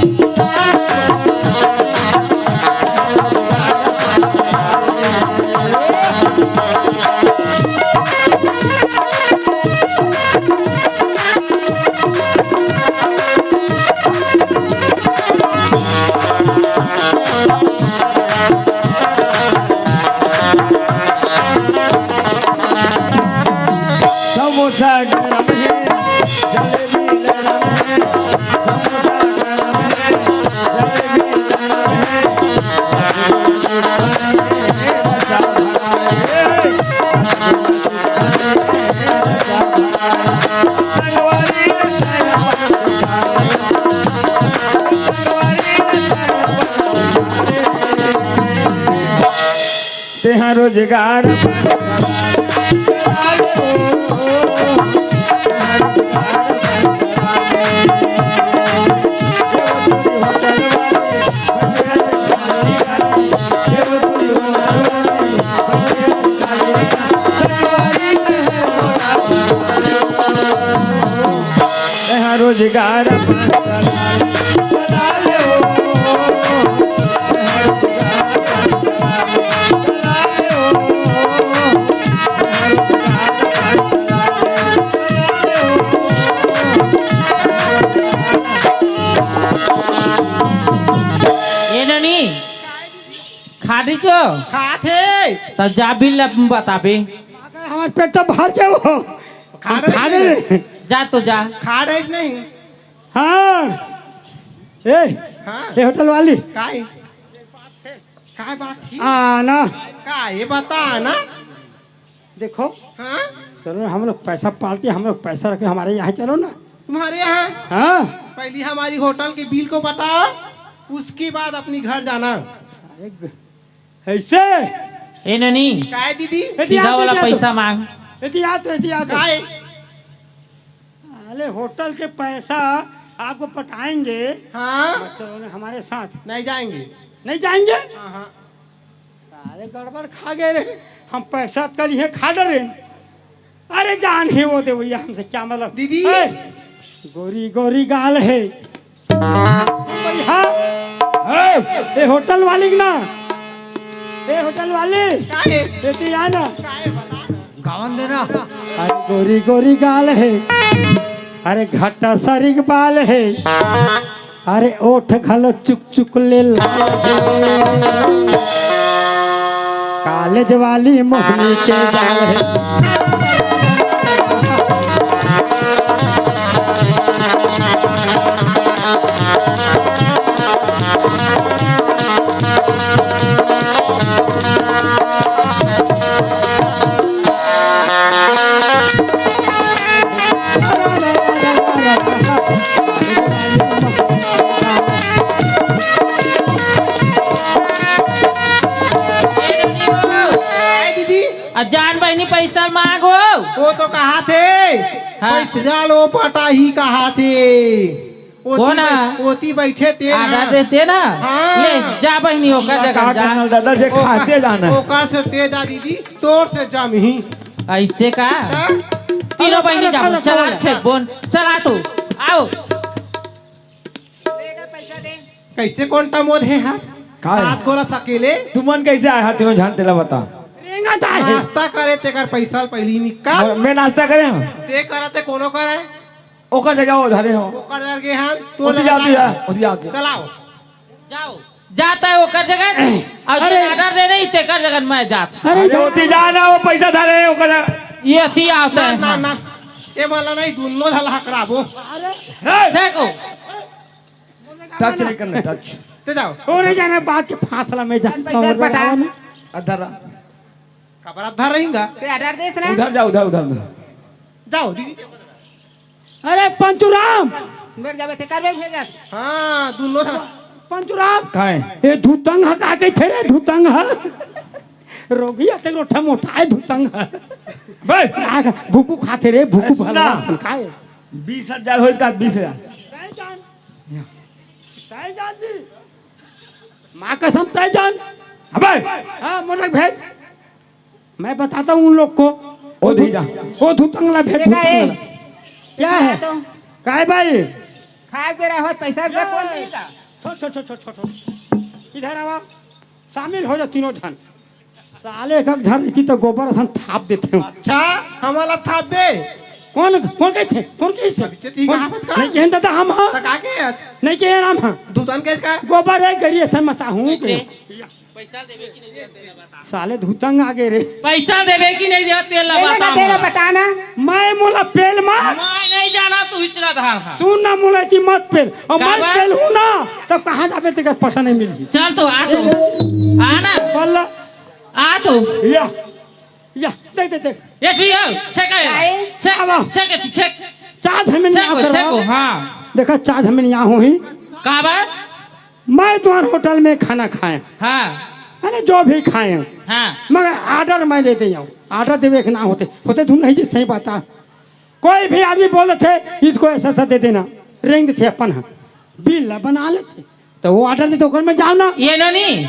समोसा गरम है, जलेबी नरम है, समोसा गरम है, जलेबी नरम है। तेहा रोजगार। तेहा रोजगार। ए ननी, खा रही छो? खात हे। त जा बिल ला बताबे। हमर पेट तो भर के हो। खा रहे खा रहे। जा तो जा। खा रहे नहीं। हाँ। ए, हाँ। ए होटल वाली। काय? काय बात की? आना। काय बता ना? देखो। हाँ? चलो ना, हम लोग पैसा पार्टी, हम लोग पैसा रखे हमारे यहाँ, चलो ना। तुम्हारे यहाँ? हाँ। पहले हमारी होटल के बिल को बताओ, उसके बाद अपनी घर जाना। अरे ग-, ऐसे? ए ननी, काय दीदी? एती सीधा आते, वाला एती आते। पैसा मांग। एती आते, एती आते। काय? अरे होटल के पैसा आपको पटाएंगे। हाँ। चलो ना हमारे साथ। नहीं जाएंगे। नहीं जाएंगे? हाँ, हाँ। साले गड़बड़ खा गए रे, हम पैसा कल इहे खा डरे। अरे जान हे वो दे भैया, हमसे क्या मतलब? दीदी। ए, गोरी गोरी गाल है। भैया। ए, ए होटल वाली के ना, ए होटल वाली। का है? एती आ ना। का है बता ना। गावन देना। अरे गोरी गोरी गाल है, अरे घाटा सारी के बाल है। अरे ओठ घलो चुक चुक ले लाल हे। कॉलेज वाली मोहनी के जाल हे। ए दीदी। आ जान बहिनी पैसा मांगो। वो तो कहा थे। हाँ। पैसा लो पटाही कहा थे। ओती कोन बै-, हा? ओती बैठे ते ना। आधा देते ना। हाँ। ले, जा बहिनी, ओकर जगह का जा। करना दादा, जे ओकर, खाते जाना। ओकर से तेज आ दीदी, तोर से जम ही। ऐसे का? हाँ? तीनों बहिनी जाओ, चला छे बोन, चला तू, आओ। कैसे कोन टा मोद हे हाथ? का हे? हाथ गोला सकेले। तुमन कैसे आए हाथ में झान तेला बता। रेंगत आए हे। नाश्ता करे तेकर पैसा पहली निकाल। मैं नाश्ता करे हूँ। ते करते कोनो करे। ओकर जगह वो धरे हो। ओकर जगह के हाथ, तो ओती लगा जाती जा। है, ओती जाती है। चलाओ। जाओ। जाता है ओकर जगह, और अरे। जो order दे नहीं, तेकर जगह मैं जाता। अरे, अरे, ओती जा ना, वो पैसा धरे है, ओकर जगह। ये अति आता ना, है, ना, हाँ। ना। ये वाला नहीं, दोनों झल हकराबो। अरे। देखो। Touch नहीं करना, touch। ते जाओ। और ये जाना बात के फासला में जा। पैसा पटा। अधरा। कपड़ा धर रहेंगा। ते order दे इतना। उधर जाओ, उधर, उधर, उधर। जाओ, दीदी। अरे पंचुराम। मेरे जावे ते करबे भेजत। हाँ, दोनों था। पंचुराम। काय? ए धुतंग ह का कहिथे रे धुतंग ह? रोगी अते रोठा मोटा है धुतंग ह। बे! आग भूकू खाथे रे, भूकू ए, सुन ना। भलवा सन खाए। बीस हजार होइस का, बीस हजार। तय जान। तय जान जी। माँ कसम तय जान। अबे! हाँ, मोटक भेज। मैं बताता हूँ उन लोग को। वो धू-, वो धुतंगला भेद, धुतंगला। क्या है? तो काय भाई? खाए के बेरा होत, पैसा दे, कौन देगा? छोड़, छोड़, छोड़, छोड़, छोड़। इधर आवा, शामिल हो जा तीनों झन। साले एक, एक झन रहिती तो गोबर असन थाप देते हो। अच्छा, हमला थाप दे। कौन, कौन कहिथे? कौन कहिथे? नहीं कहेन दादा हम हाँ। नहीं कहेन हम हाँ। धुतन के का? गोबर है, गरी असन मता हूँ। पैसा देबे कि नहीं देबे, तेला बता। साले धुतंग आ गे रे। पैसा देबे कि नहीं देबे, तेला बता। तेला बता ना। मैं मोला पेल मा। मैं नहीं जाना तू इतना धार हा। सुन ना, मोला की मत पेल। और मैं पेल हूँ ना, तब कहाँ जाबे तेकर पता नहीं मिलही। चल तो आ तो। आ ना। बल्ला। आ तो। या। या, देख, देख, देख। ये ठीक है, छेक है। छेक, आवा। छेक है, छेक। चार झन में छेक यहाँ को, कर छेक रहा। को, हाँ। देखा, चार झन में यहाँ हुई। का बात? मैं तुम्हारे होटल में खाना खाए। हाँ। अरे, जो भी खाए। हाँ। मगर order मैं लेते जाऊँ। Order देवे के ना होते। होते तुम नहीं जी, सही बात है। कोई भी आदमी बोल देते, इसको ऐसा, ऐसा दे देना। रेंग देते अपन, हाँ। बिल ला बना लेते। तो वो order देते, ओकर में जाओ ना। ये नो नहीं।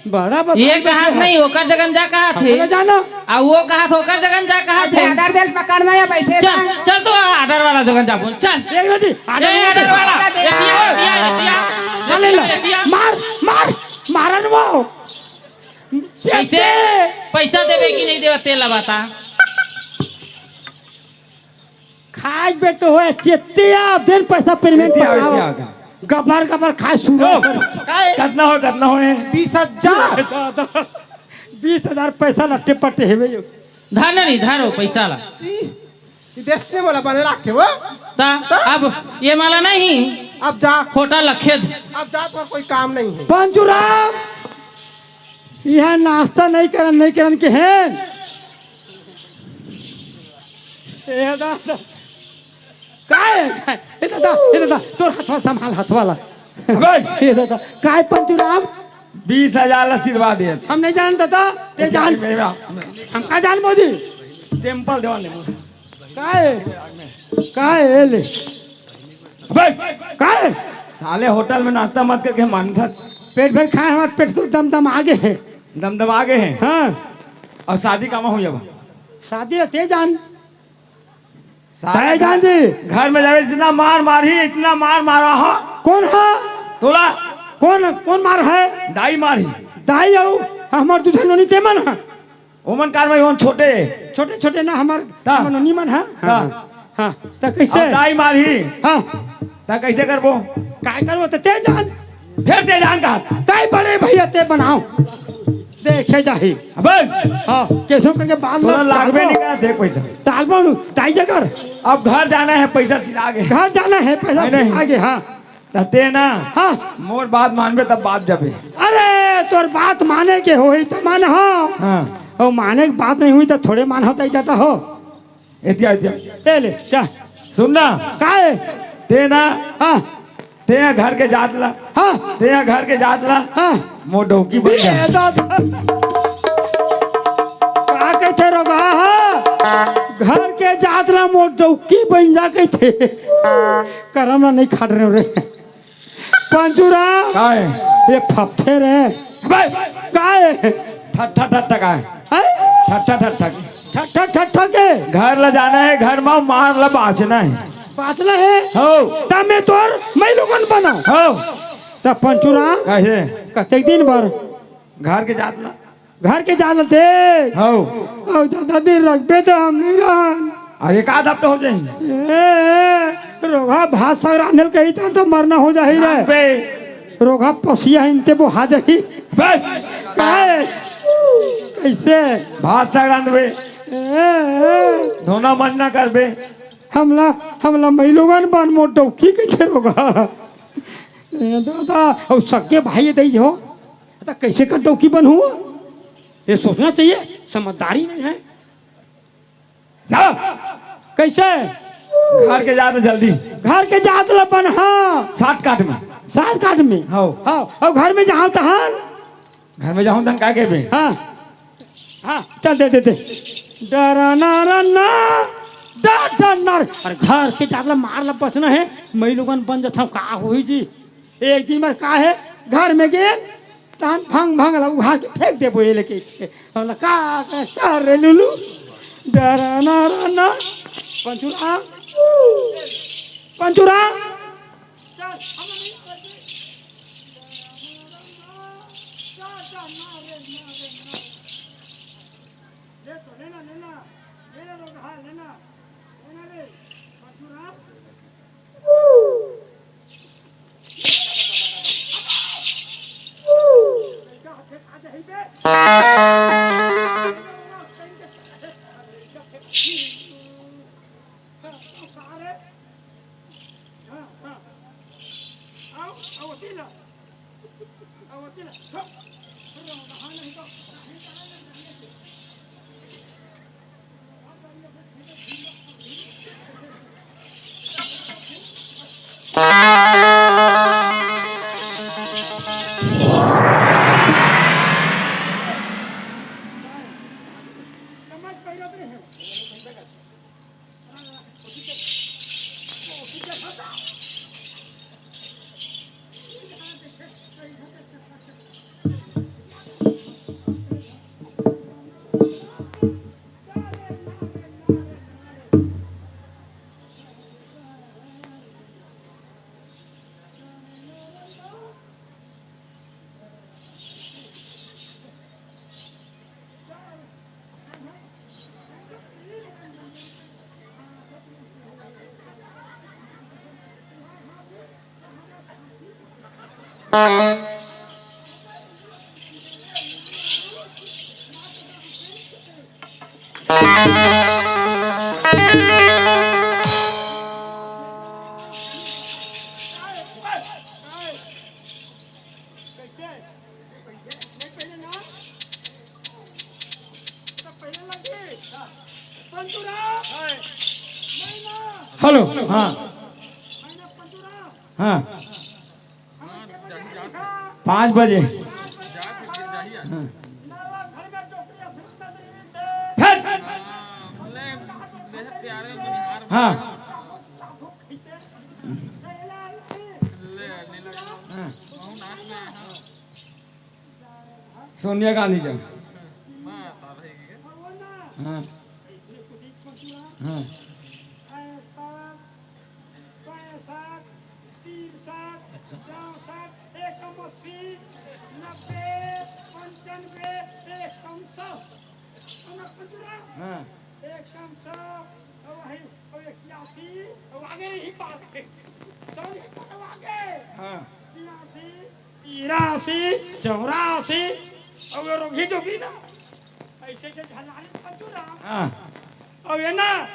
बड़ा बता ये दे कहा थे। नहीं, ओकर जगह जा कहा थे। हमको जाना। आ वो कहा था, ओकर जगह जा कहा थे। Order देल पकड़ना या बैठे चल, ना। चल तो order वाला जगह जा, बोल, चल। देख लो जी, order ए, नहीं order देते। वाला। एतिया, एतिया, एतिया। चल ले लो। एतिया। मार, मार, मारन वो। कैसे? पैसा देबे कि नहीं देबे, तेला बता। खाए बेटो हो, चेतिया, दिन पैसा payment एतिया, पटाओ। एतिया, एतिया। गबर, गबर खाए सुनो ओ, सर। कतना हो, कतना हो? बीस हजार। दादा, बीस हजार पैसा लट्टे पट्टे हेवे यो। धर नहीं, धरो पैसा ला। सी, ई देश ने मोला बने रखे वो। ता, ता? अब ये माला नहीं। अब जा। होटल लखेद। अब जा, तो कोई काम नहीं है। पंचूराम, यहाँ नाश्ता नहीं करन, नहीं करन के हैं। ए दादा, काय, काय? ए दादा, ए दादा, तोर हथवा संभाल, हथवा ला। अबे! ए दादा, काय पंचूराम? बीस हजार ला आशीर्वाद दे। हम नहीं जान दादा, ते जान। हम का जान मोदी? Temple देवा ले। काय? काय ए ले? अबे! काय? साले होटल में नाश्ता मत करके मानथस। पेट भर खाए, हमार पेट तो दम दम आगे है। दम दम आगे है? हाँ। और शादी कामा हुई अब? शादी रहते जान। साले तय जान जी। घर में जावे, इतना मार मारी, इतना मार मारा हा। कौन हा? तोला। कौन, कौन मार है? दाई मारी। दाई आऊ, हमार दूध नोनी ते मन हा। ओमन कार में ओमन छोटे। छोटे, छोटे ना, हमार, ता। हमार नोनी मन हा। ता। हाँ, हाँ। तो कैसे? अब दाई मारी। हाँ। ता कैसे करबो? काय करबो तो ते जान। फिर ते जान का? ताई बड़े भैया ते बनाओ। देखे जाही। अबे। हाँ, कैसे करके बात तोला ला-, लागबे टालबो। नहीं करा, देख पैसा। टालबो नु, ताई जकर। अब घर जाना है, पैसा सिला आगे। घर जाना है, पैसा नहीं, सिला नहीं। आगे, हाँ। त ते ना, हाँ। मोर बात मानबे तब बात जाबे। अरे, तोर बात माने के होही त मान हो। हाँ। और माने के बात नहीं हुई त थोड़े मान हो, ताई जाता हो। एतिया, एतिया। ए ले, जा। सुन ना। का है? ते ना। हाँ। ते यहाँ घर के जात ला। हाँ। ते यहाँ घर के जात ला। हाँ। मोर डौकी बन जा। ए दादा। का कहते रोगहा? हाँ? घर के जात ला मोर डौकी बन जा कहते। करम ला नहीं खाट रहे रे। पंचूराम। का है? ये फफे रे। बे! का है? ठट्ठा, ठट्ठा का है? हैं? ठट्ठा, ठट्ठा। ठट्ठा, ठट्ठा के? घर ला जाना है, घर में मार ला बांचना है। बांचना है? हो। तब मैं तोर, मैं लोगन बना। हो। तब पंचूराम। कैसे? कतेक दिन भर? घर के जात ला। घर के जात ला ते। हौ। अउ ज्यादा दिन रखबे त हम नहीं रहन। अरे का दब तो हो जाही। ए, रोगहा भात साग रांधल कही त, त मरना हो जाही रे। रांधबे। रोगहा पसिया हिनते बोहा जाही। बे। काहे? कैसे? भात साग रांधबे। ए, ए। धोना मंजना करबे। हमला, हमला मई लोगन बन मोर डौकी कहिथे रोगहा। ए, दादा, अउ सगे भाई दई हो। त कैसे कर डौकी बनहूँ? ये सोचना चाहिए, समझदारी नहीं है। जा। कैसे? घर के जात ला जल्दी। घर के जात ला बन, हाँ। सात काट में। सात काट में? हाँ। हाँ, और घर में जाहूँ तहन? घर में जाहूँ तहन का कहबे? हाँ। हाँ, चल दे, दे, दे। डरा ना, रा ना, डर, डर, नर। अरे घर के जात ला मार ला बचना है, मई लोगन बन जात हूँ, का होही जी? एक दिन बर का है, घर में गेन, तहन भंग भंग ला उघार के फेंक देबो ये लेके। ओला का, का, चल रे लुलू। डरा ना, रा ना। पंचूराम। पंचूराम। चल, हम नहीं करते। चल, चल, ना रे, ना रे, ना। ले तो, लेना, लेना। लेना रे, हाँ, लेना। लेना रे। पंचूराम। हेलो। हाँ। हाँ। पाँच बजे। हाँ। हाँ। हाँ। सोनिया गांधी जी। हाँ। हाँ। पैंसठ, तिरसठ, चौसठ, एकम अस्सी, नब्बे, पंचानबे, एकम सौ। हाँ। एकम सौ, और वही, और इक्यासी, और आगे नहीं पार के। सौ नहीं पार, आगे। हाँ। तिरासी, चौरासी, और वो रोगी जोगी ना। ऐसे के झलारी पंचूराम। हाँ। और ये ना,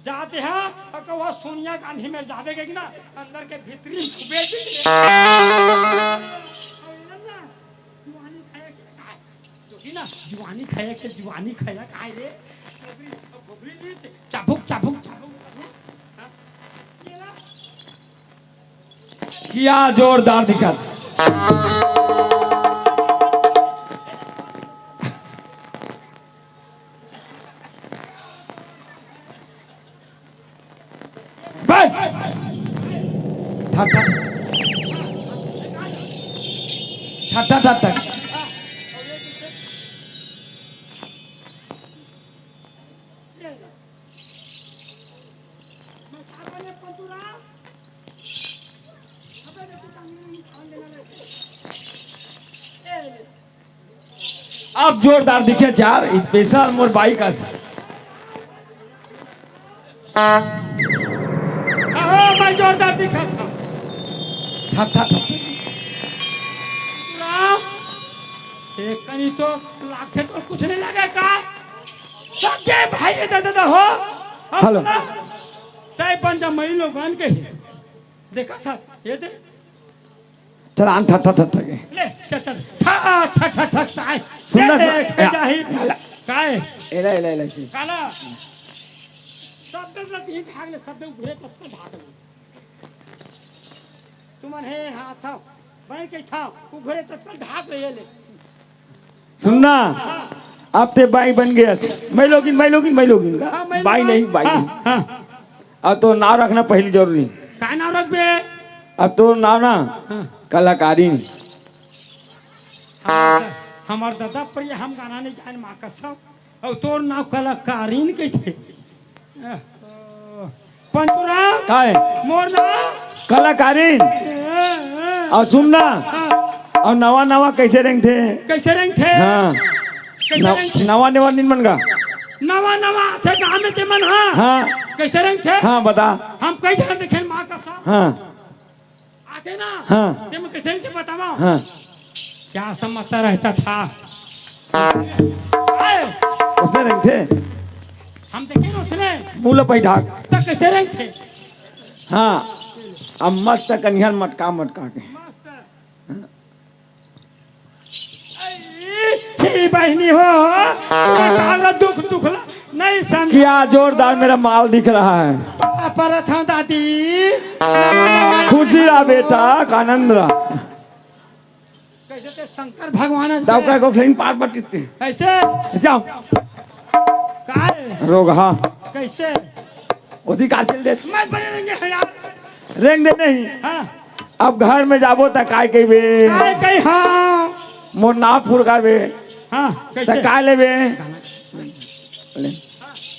जाते हैं, और कहो सोनिया गांधी में जावे के ना, अंदर के भीतरी में घुबे दी। और ये ना, जुआनी खाए के काय? जोगी ना, जुआनी खाए के, जुआनी खाए काय रे? घुघरी, घुघरी दी थे। चाबुक, चाबुक, चाबुक, चाबुक। हाँ? ये ना, क्या जोरदार दिखा। बस। ठा, ठा, ठा। ठा, ठा, ठा, ठा। अब जोरदार दिखे यार, स्पेशल मोर बाइक अस। आहो, मैं जोरदार दिखा था। था, था, था। राम, एक कनी तो लाखे तो कुछ नहीं लगे का? सगे भाई ये दादा हो। अब हेलो। ना, तय बन जा मई लोगन के। देखा था, ये दे। चल, आन ठट्ठा, ठट्ठा के। ले, चल, चल। ठा, ठा, ठा, ठा, ठा। सुन ना, ले, सुन। ले, या, जाही। या, या। काय? एला, एला, एला, सी। काला। सब लोग लग ही भाग ले, सब लोग घुरे तब तक भाग ले। तुमन हे, हाँ, था। भाई के था, वो घुरे तब तक भाग ले, ये ले। सुनना, अब ते बाई बन गया। मैं लोगिन, मैं लोगिन, मैं लोगिन का? हाँ, मैं बाई लोगिन। नहीं, बाई हाँ, नहीं। हाँ। अब तो नाव रखना पहली जरूरी। का नाव रखबे? अब तो नाव ना, हाँ। कलाकारी। हमर ददा प्रिय हम गाना नइ गाएन माँ कसम। अउ तोर नाव कलाकारिन कहिथे। पंचूराम। काय? मोर नाव कलाकारिन। ए, ए। अउ सुन ना। हाँ। अउ नवा नवा कइसे रेंगथे? कइसे रेंगथे? हाँ। कइसे नव-, रेंगथे? नवा नवा नीन मन गा। नवा नवा आथे गाँव में ते मन, हाँ। हाँ। कइसे रेंगथे? हाँ, बता। हम कई झन देखेन माँ कसम। हाँ। आथे ना? हाँ। ते में कइसे रेंगथे बतावा? हाँ। क्या समझता रहता था? आए। ओसने रेंगथे। हम देखेन ओसने। मुँह ल पैठाक। त कइसे रेंगथे? हाँ। अब मस्त कनिहन मटका मटका के। मस्त। छी बहिनी हो, तोर काल दुख दुख ला नहीं समझ। क्या जोरदार मेरा माल दिख रहा है। परत हँव दादी। खुशी रहा बेटा, आनंद रहा। कइसे ते शंकर भगवान अस दाव बे। का को सही पार बटिते। कइसे? जाव। काय? रोगहा। कइसे? ओती का चल दे। मत बने रेंगे हैं यार। रेंग दे नहीं। हाँ। अब घर में जाबो त काय कहिबे? काय कही, हाँ। मोर नाव फुरकाबे। हाँ, त कइसे? काय लेबे? ले।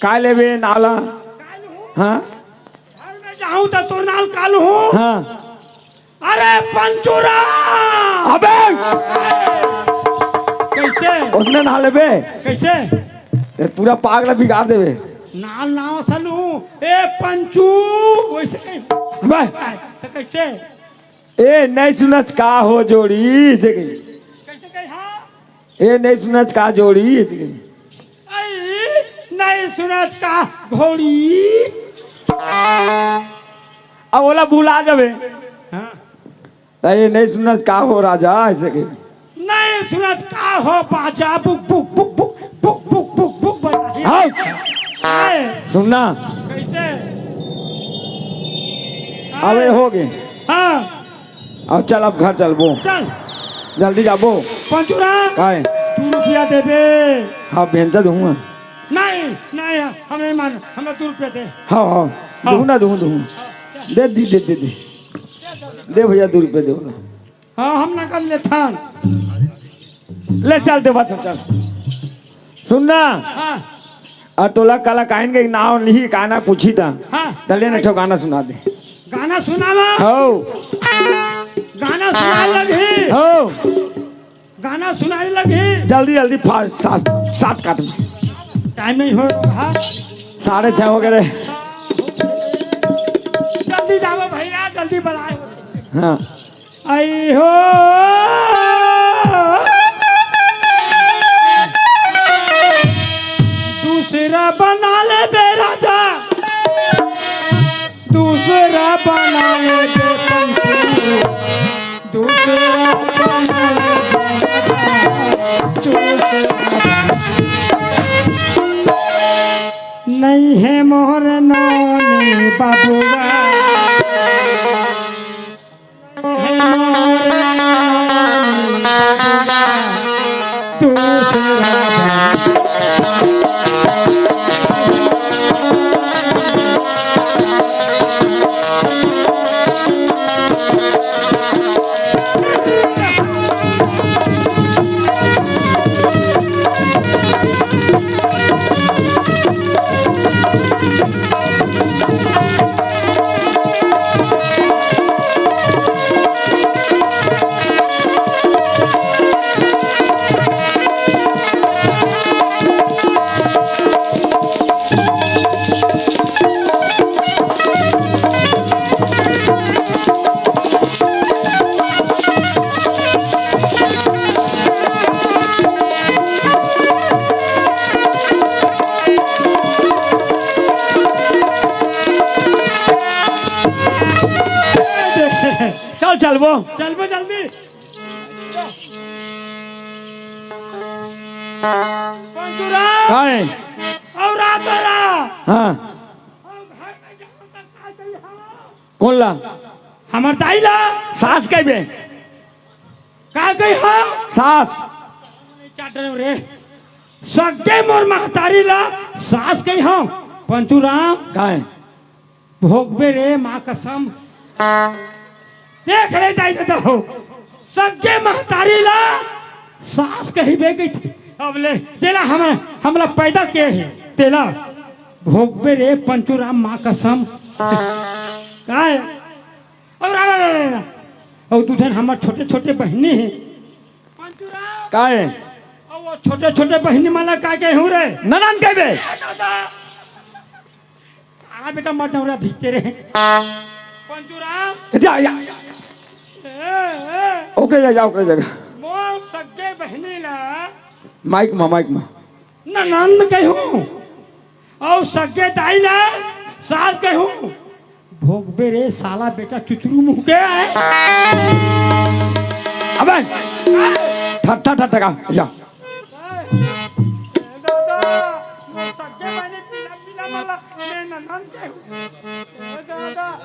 काय लेबे नाव ला? हाँ। घर में जाहूँ त तोर नाव ल का लूँ? हाँ। अरे पंचूराम! अबे! कइसे? ओसने नाव लेबे? कइसे? ते पूरा पाग ला बिगाड़ देबे। नाव नाव स लूँ। ए पंचू, वइसे कही। अबे! त कइसे? ए, नइ सुनच का हो जोड़ी, अइसे कही। कइसे कही, हाँ? ए, नइ सुनच का जोड़ी, अइसे कही। अई, नइ सुनच का घोड़ी। अब ओला भुला जाबे। हाँ। त ए, नइ सुनच का हो राजा, अइसे कही। नइ सुनच का हो बाजा, बुक, बुक, बुक बजा। हाँ। आए। सुन ना। कइसे? अबे हो गे। हाँ। अब चल, अब घर चलबो। चल। जल्दी जाबो। पंचूराम। काय? दू रुपया देबे। हाँ, भेंचा दूंगा। नहीं, नहीं, हम नहीं मान, हमरा दू रुपया दे। हाँ, हाँ। हाँ। दूँ ना, दूँ, दूँ। हाँ, चल। दे दी, दे, दे, दे। दे भइया, दू रुपया दे ना। हाँ, हम नगद लेथन। ले चल, देवा तो चल। सुन ना। हाँ। अउ तोला कलाकारिन के नाव लिही, गाना पूछही त। हाँ। त ले ना, एक ठो गाना सुना दे। गाना सुनावा? हौ। गाना सुनाय लगही। हौ। गाना सुनाय लगही। जल्दी, जल्दी, फास्ट, सात, सात काट में। टाइम नहीं हो रहा। साढ़े छह हो गए रे। जल्दी जाओ भइया, जल्दी बुलाओ। हाँ। आई हो। दूसरा बना लेबे राजा, दूसरा बना लेबे पंचू, दूसरा बना लेबे राजा, दूसरा। नहीं है मोर नोनी बाबुआ। चल, चलबो। चलबो जल्दी। पंचूराम। काय? अउ रात हो रहा। हाँ। अउ घर में जाओ त का कही हो? कोन ला? हमर दाई ला। सास कहिबे। का कही हो? सास। चाट रहे हो रे। सगे मोर महतारी ला सास कही हो। पंचूराम। काय? भोगबे रे माँ कसम। देख ले दाई ददा हो। सगे महतारी ला सास कहिबे कहिथे। अब ले, जेला हम, हमला पैदा किए हे, तेला भोगबे रे पंचूराम, माँ कसम। काय? अउ रा, रा, रा, रा, रा। अउ दू झन हमर छोटे-छोटे बहिनी हे। पंचूराम। काय? अउ वो छोटे-छोटे बहिनी मन ला का कहूँ रे? ननंद कहिबे। ए दादा। साला बेटा मत जाऊँ रे भीतर रे। पंचूराम। जा, जा। ए, ए। ओकरे जगह, ओकरे जगह। मोर सगे बहिनी ला। माइक मा, माइक मा। ननंद कहूँ। अउ सगे दाई ला सास कहूँ। भोगबे रे साला बेटा चुचरू मुँह के। अबे। ठट्ठा ठट्ठा का, जा। ए दादा, मोर सगे बहिनी पीला पीला मन ला, मैं ननंद कहूँ। ए दादा।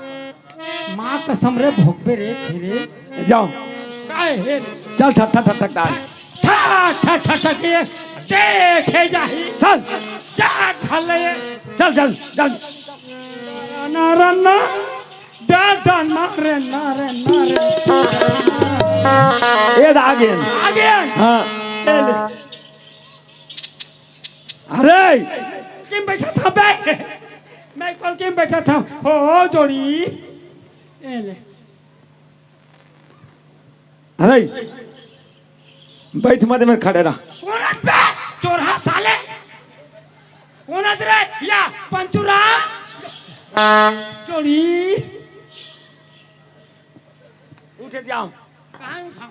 माँ कसम रे, भोगबे रे, खेले। जाओ। काय हे रे? चल, ठट्ठा, ठट्ठा, ठट्ठा। ठा, ठा, ठा, ठा के देखे जाही। चल। जा, घले। चल, चल, चल। ना, ना, ना, डा, डा, ना रे, ना रे, ना रे। ए, आ गेन। आ गेन। हाँ। ए ले। अरे! किम बैठा था बे? मैं कल किम बैठा था? हो, हो, जोड़ी। ए ले। अरे! बैठ मत में खड़े रह। कोन आत बे? चोरहा साले। कोन आत रे? या पंचूराम। जोड़ी। उठे जाओ। कहाँ उठाओ?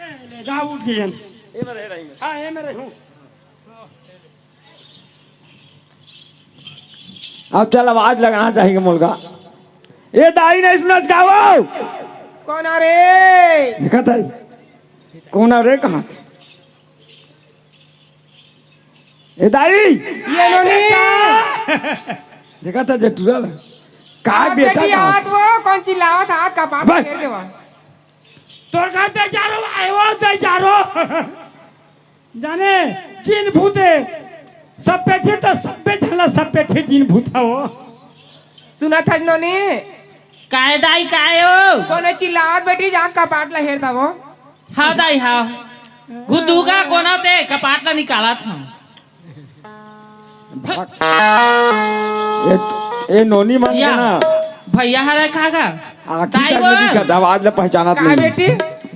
ए, ले जा, उठ गए हम। ए में रह रही। हाँ, ए में रहूँ। अब चल, आवाज लगाना चाहिए मुलगा। ए दाई, नहीं सुनत का वो? कोन रे? देखा था, कोन रे कहा था? ए दाई! ये नोनी। देखा था जे टुरल। का आज बेटा बेटी का? आज वो कोन चिल्लावत हाथ का बाप भाई। फेर देवा। तोर घर दे जा रो, आए वो दे जा रो। जाने, जिन भूते, सब बैठे तो सब बैठला, सब बैठे जिन भूता हो। सुना था नोनी? काय दाई, काय हो? कोने चिल्लावत बेटी, जा कपाट ला हेर दवो। हाँ दाई, हाँ। गुदुगा कोना ते कपाट ला निकालत हूँ। भाग। ए, ए नोनी मन या। के ना। भैया हरे का गा? आँखी दाई तक वो। नहीं दिखत, आवाज ला पहचानत का नहीं। बेटी?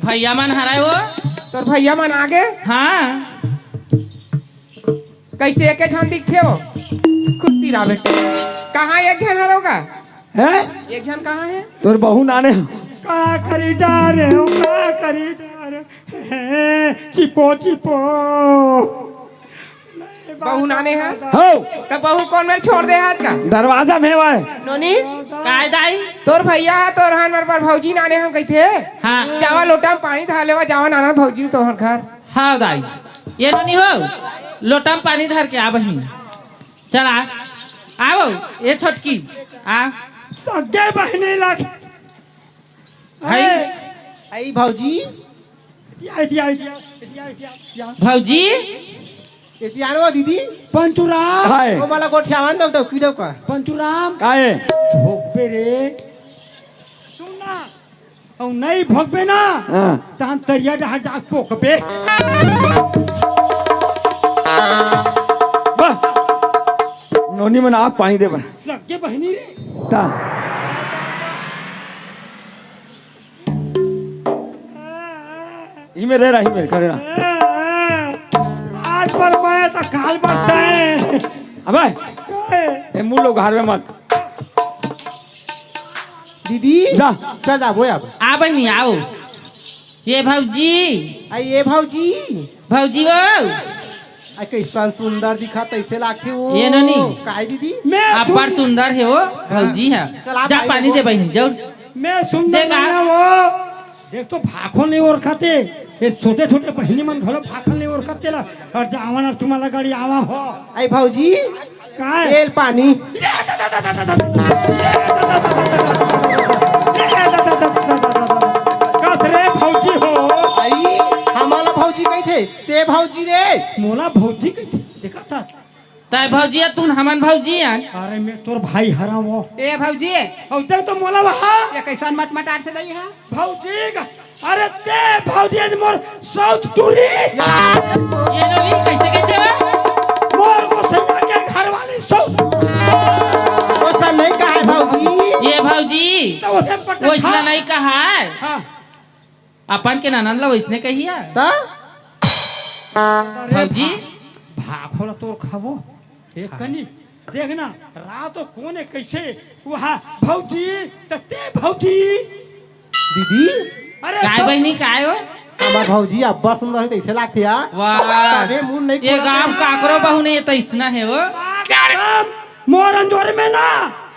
भैया मन हरे वो। तोर भैया मन आगे? हाँ। कैसे एक झन दिखे हो? खुशी रहा बेटे। कहाँ एक झन हरो गा? हैं? एक झन कहाँ है? तोर बहू नाने हो। का करी डारे हो, का करी डारे हो? चिपो, चिपो। बहू नाने है? हो। तो बहू कोन मेर छोड़ दे हाथ का? दरवाजा में वाय। नोनी? काय दाई? तोर भैया है, तोर हन मेर पर भौजी नाने हम कहिथे। हाँ। जावा लोटा में पानी धर लेवा, जावा नाना भौजी तोहर घर। हाँ दाई। ये नोनी हो, लोटा में पानी धर के आ बहिनी। चल आ, आओ, ये छोटकी, आ। सगे बहिनी लग। हाय। ए, आई भौजी। या, या, या, या, या, या। भौजी। एती आनो दीदी। पंचूराम। हाय। ओ मला गोठियावन दो, दो, की दो का। पंचूराम। काहे? भोगबे रे। सुन ना। अउ नहीं भगबे ना, हाँ। तहन तरिया डहार जाके पोकबे। वाह। नोनी मन आग पानी देबे। सगे बहिनी रे। ता। ई में रह रही में, करे ना। आज पर मैं तो काल बरता है। अबे। ए मुल्लो घर में मत। दीदी, जा। चल जाबो अब। आ बहिनी, आओ। ये भौजी। आ, ये भौजी। भौजी वो। आ, कैसन सुंदर दिखा, तैसे लागथे वो। ये नोनी। काय दीदी? मैं अब्बड़ सुन- सुंदर है वो, भौजी है। चल, आप जा आइए पानी वो। दे बहिनी, जाओ। मैं सुंदर दे का? नहीं है वो। देख तो भाखो नहीं ओरखते। ये छोटे-छोटे बहिनी मन घलो भाखो नहीं ओरखते ला। और जावन और तुम्हारा गाड़ी आवा हो। आई भौजी, काय? तेल पानी। कस रे भौजी हो। आई, हमारा भौजी कहिथे, ते भौजी रे। मोला भौजी कहिथे, देखा था। तै भौजी है, तुन हमन भौजी है। अरे मैं तोर भाई हरा वो। ए भौजी। औ ते तो मोला वहा। ये कैसन मटमटात थे दई है? भौजी का। अरे ते भौजी, आज मोर सौत टूरी। ये नोनी, कैसे, कैसे बा? मोर गोसैया के घर वाली सौत। वैसा नहीं कहा है भौजी। ये भौजी, तो उसे पटक वैसने खा। नहीं कहा है। हाँ। अपन के ननद ला वैसने कहिया। त? अरे भौजी। भा-, भाखो ला तोर खाबो। एक कनी। देखना, रात को कोने कैसे वहाँ भौजी, त ते भौजी। दीदी? अरे काय सब बहिनी, काय हो? हमर भौजी अब्बड़ सुंदर हे, तइसे लागथे यार। वाह। तबे मुंह नहीं ये खोलत गांव हे। काकरो बहू नहीं, ये तो इसना है वो। एकदम मोर अंजोर में ना,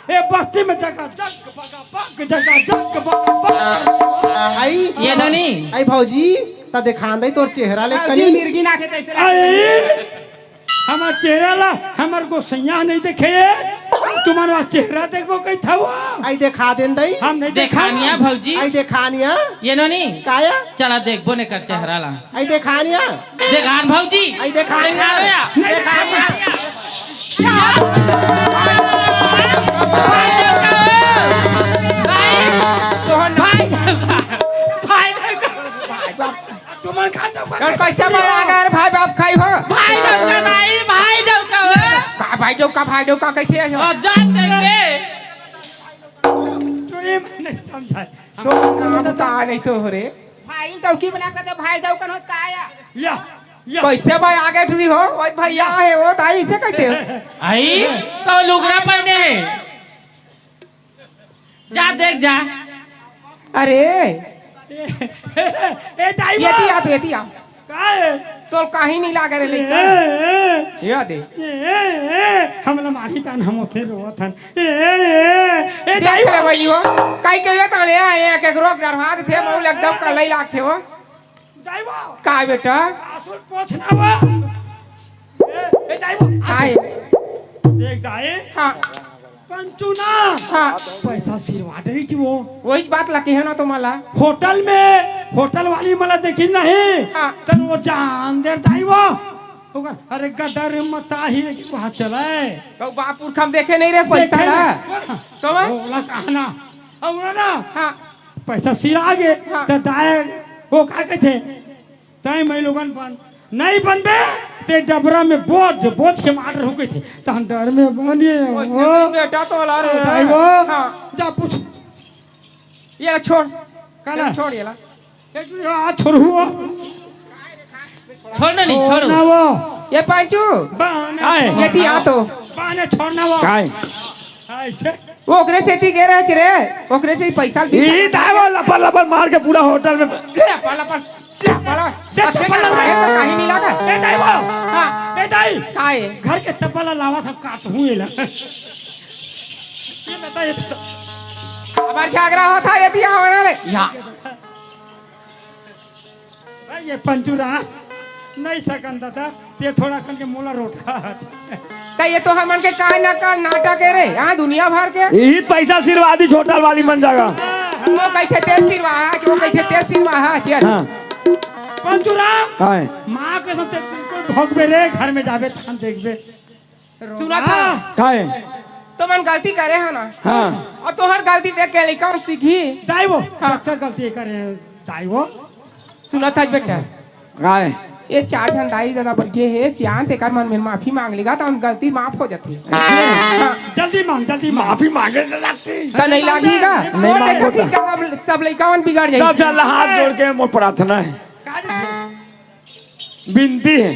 ये बस्ती में जगह जग बगा बग, जगह जग बगा बग। आई? ये नोनी। आई भौजी, त देखान दे तोर चेहरा ले भौजी कनी। मिर्गी नाखे तइसे लागथे। आई? हमर चेहरा ला हमर गोसैया नहीं देखे, तुम्हारा चेहरा देखबो कही था वो। आई देखा देन दई। हम नहीं देखानिया देखाबो। भौजी। आई देखानिया। ये नोनी। काया? चला देखबो ने कर चेहरा ला। आई देखानिया। देखान भौजी। आई देखानिया। देखानिया। देखानिया। भाई, भाई, भाई, भाई, तुमन खा तो यार, कैसे मैं आ गया रे भाई बाप खाई हो? भाई डौका नहीं, भाई डौका हो। का भाई डौका, भाई डौका कैसे है? और जान देंगे। तू ये नहीं समझा। तो नाम का नहीं तो हो रे। भाई डौकी बना के तो भाई डौकन होता आया। या, या। कैसे भाई आगे टुरी हो? ओए भैया है वो, ताई इसे कहते हो। आई तो लुगरा पहने है। जा देख जा। अरे। ए, ए, ए, दाई ये बा। दिया तो, ये दिया। का है? तोर काही नहीं लागे रे लइका। ए, ए। ये दे। ए, ए, ए, हमला मारी तान हम ओखे रोवत हन। ए, ए, ए, ए, देख दाई रे बा। भाई वो, काई के ये ताने आए हैं, के रोक डरवा दे थे, मऊ एकदम कलई लागथे वो। दाई बा। का बेटा? आसुल पोछना बा। ए, ए, दाई बा। आए। देख दाई। हाँ। पंचू ना। हाँ। पैसा सिरवा डरी थी वो। वही बात ला कहे ना तुम्हाला। होटल में, होटल वाली मला देखी नहीं। हाँ। तन वो जान दे दाई वो। ओकर, अरे गदर मता ही कि वहाँ चले। तो बापुर खम देखे नहीं रे पैसा देखे ना। नहीं। तो मैं? ओला कहना। और ना। हाँ। पैसा सिरा गे। हाँ। तो दाई वो का कहते? तैं मैं लोगन बन, नहीं बनबे, ते डबरा में बोझ, बोझ के मार रहू कहिथे। तहन डर में बनिए ओए, हो। बेटा तो ला रे। ओ भाई वो, हाँ। जा पूछ। ये ला छोड़। काला? ये छोड़ ये ला। ये तू आ छोड़हू हो। छोड़ ना, नहीं, छोड़। ना वो। ये पंचू। बाने आए। छोड़ ये दिया ना। तो। बाने छोड़ ना वो। काय? ऐसे। वो ओकरे सेती गे रहे रे, ओकरे से ही पैसा भी ई दाई वो लपर लपर मार के पूरा होटल में। ले, पाला, पाला। ले, पाला। देख, अच्छे से पाला। मारे तो कहीं नहीं लगा। ए दाई वो। हाँ। ए दाई। का है? घर के तबला लावा था, काट हूँ ये ला। ये बता, ये बता। हमार झगड़ा होता, ये दिया होना रे। या। भाई, ये पंचूरा नहीं सकन दादा, ते थोड़ा कन के मोला रोटा। त ये तो हमन के काय ना का नाटक है रे, यहाँ दुनिया भर के। यही पैसा सिरवादी होटल वाली मन जागा। वो कहिथे ते सिरवाहा, वो कहिथे ते सिरवाहा, चल। हाँ। पंचूरा। काय? माँ के साथ बिल्कुल भोगबे रे, घर में जाबे, तहन देखबे। सुना था। काय? तो मन गलती करे है ना? हाँ। और तोहर गलती देख के लइका सीखी। दाई वो, हाँ। डॉक्टर गलती करे, दाई वो। सुना था बेटा। काय? ये चार झन दाई ददा बैठे हे, सियान तेकर मन में माफी मांग लेगा, तो हम गलती माफ हो जाती। हाँ। जल्दी मांग, जल्दी मांग। माफी मांगे तो लगती। तो नहीं लागी का? नहीं और मांगो देखा तो। कि सब, सब लइका मन बिगड़ जाए। सब झन ला हाथ जोड़ के मोर प्रार्थना है। का जैसे? विनती है।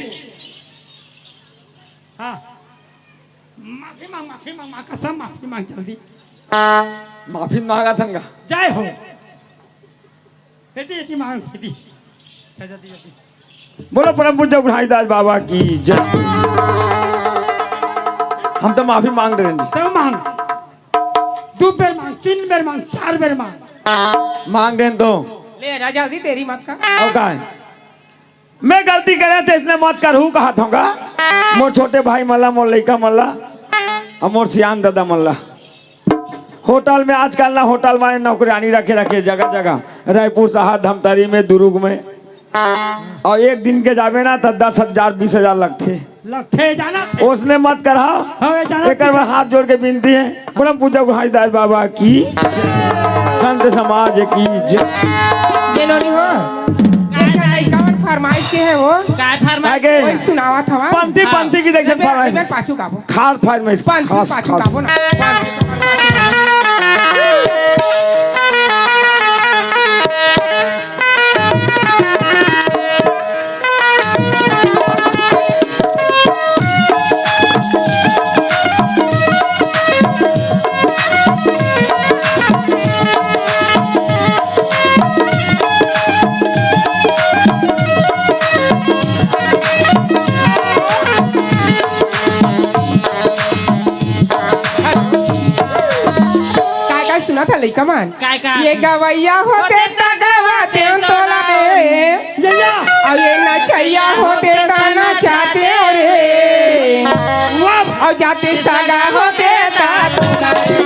हाँ। माफी मांग, माफी मांग, माँ कसम, माफी मांग जल्दी। माफी मांगा थन का? जय हो। एती, एती मांग, एती। अच्छा, जल्दी, जल्दी। बोलो परम पूज्य गुरु घासीदास बाबा की जय। हम तो माफी मांग रहे हैं। तो मांग। दो बेर मांग, तीन बेर मांग, चार बेर मांग। मांग रहे हैं तो। ले राजा, जल्दी तेरी मत का। और का है? मैं गलती करे त इसने मत करहू कहत हूँ गा। मोर छोटे भाई मन ला, मोर लइका मन ला, अउ मोर सियान ददा मन ला। होटल में आजकल ना, होटल में नौकरानी रखे, रखे जगह जगह, रायपुर शहर, धमतरी में, दुरुग में, अउ एक दिन के जाबे ना त दस हजार, बीस हजार लगथे। लगथे, जाना थे। ओसने मत करहा। हाँ, जाना एकर थे। बर हाथ जोड़ के विनती है, परम पूज्य घासीदास बाबा की, संत समाज की जय। ए नोनी हो, एक झन लइका मन फरमाइश के हे वो। काय फरमाइश? आगे। वही सुनावत हवा। पंथी, हाँ। पंथी की देख ले बे, फरमाइश। ले बे, पाछू गाबो। खास फरमाइश, पंथी खास, पाछू खास। गाबो ना। काय काय सुनत हे लइका मन? काय काय? ये गवैया होते त गवाते तोला रे। या, या। अउ ये नचैया होते त नचाते रे। वाह। अउ जाते सगा होते त तोला रे।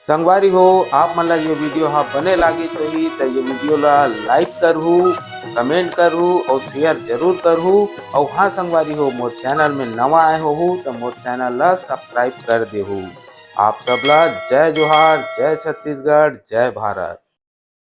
संगवारी हो, आप मन ला ये video हा बने लागिस होही त ये video ला like करहू, comment करहू अउ share जरूर करहू। अउ हाँ संगवारी हो, मोर channel में नवा आए होहू त मोर channel ला subscribe कर देहू। आप सब ला जय जोहार, जय छत्तीसगढ़, जय भारत।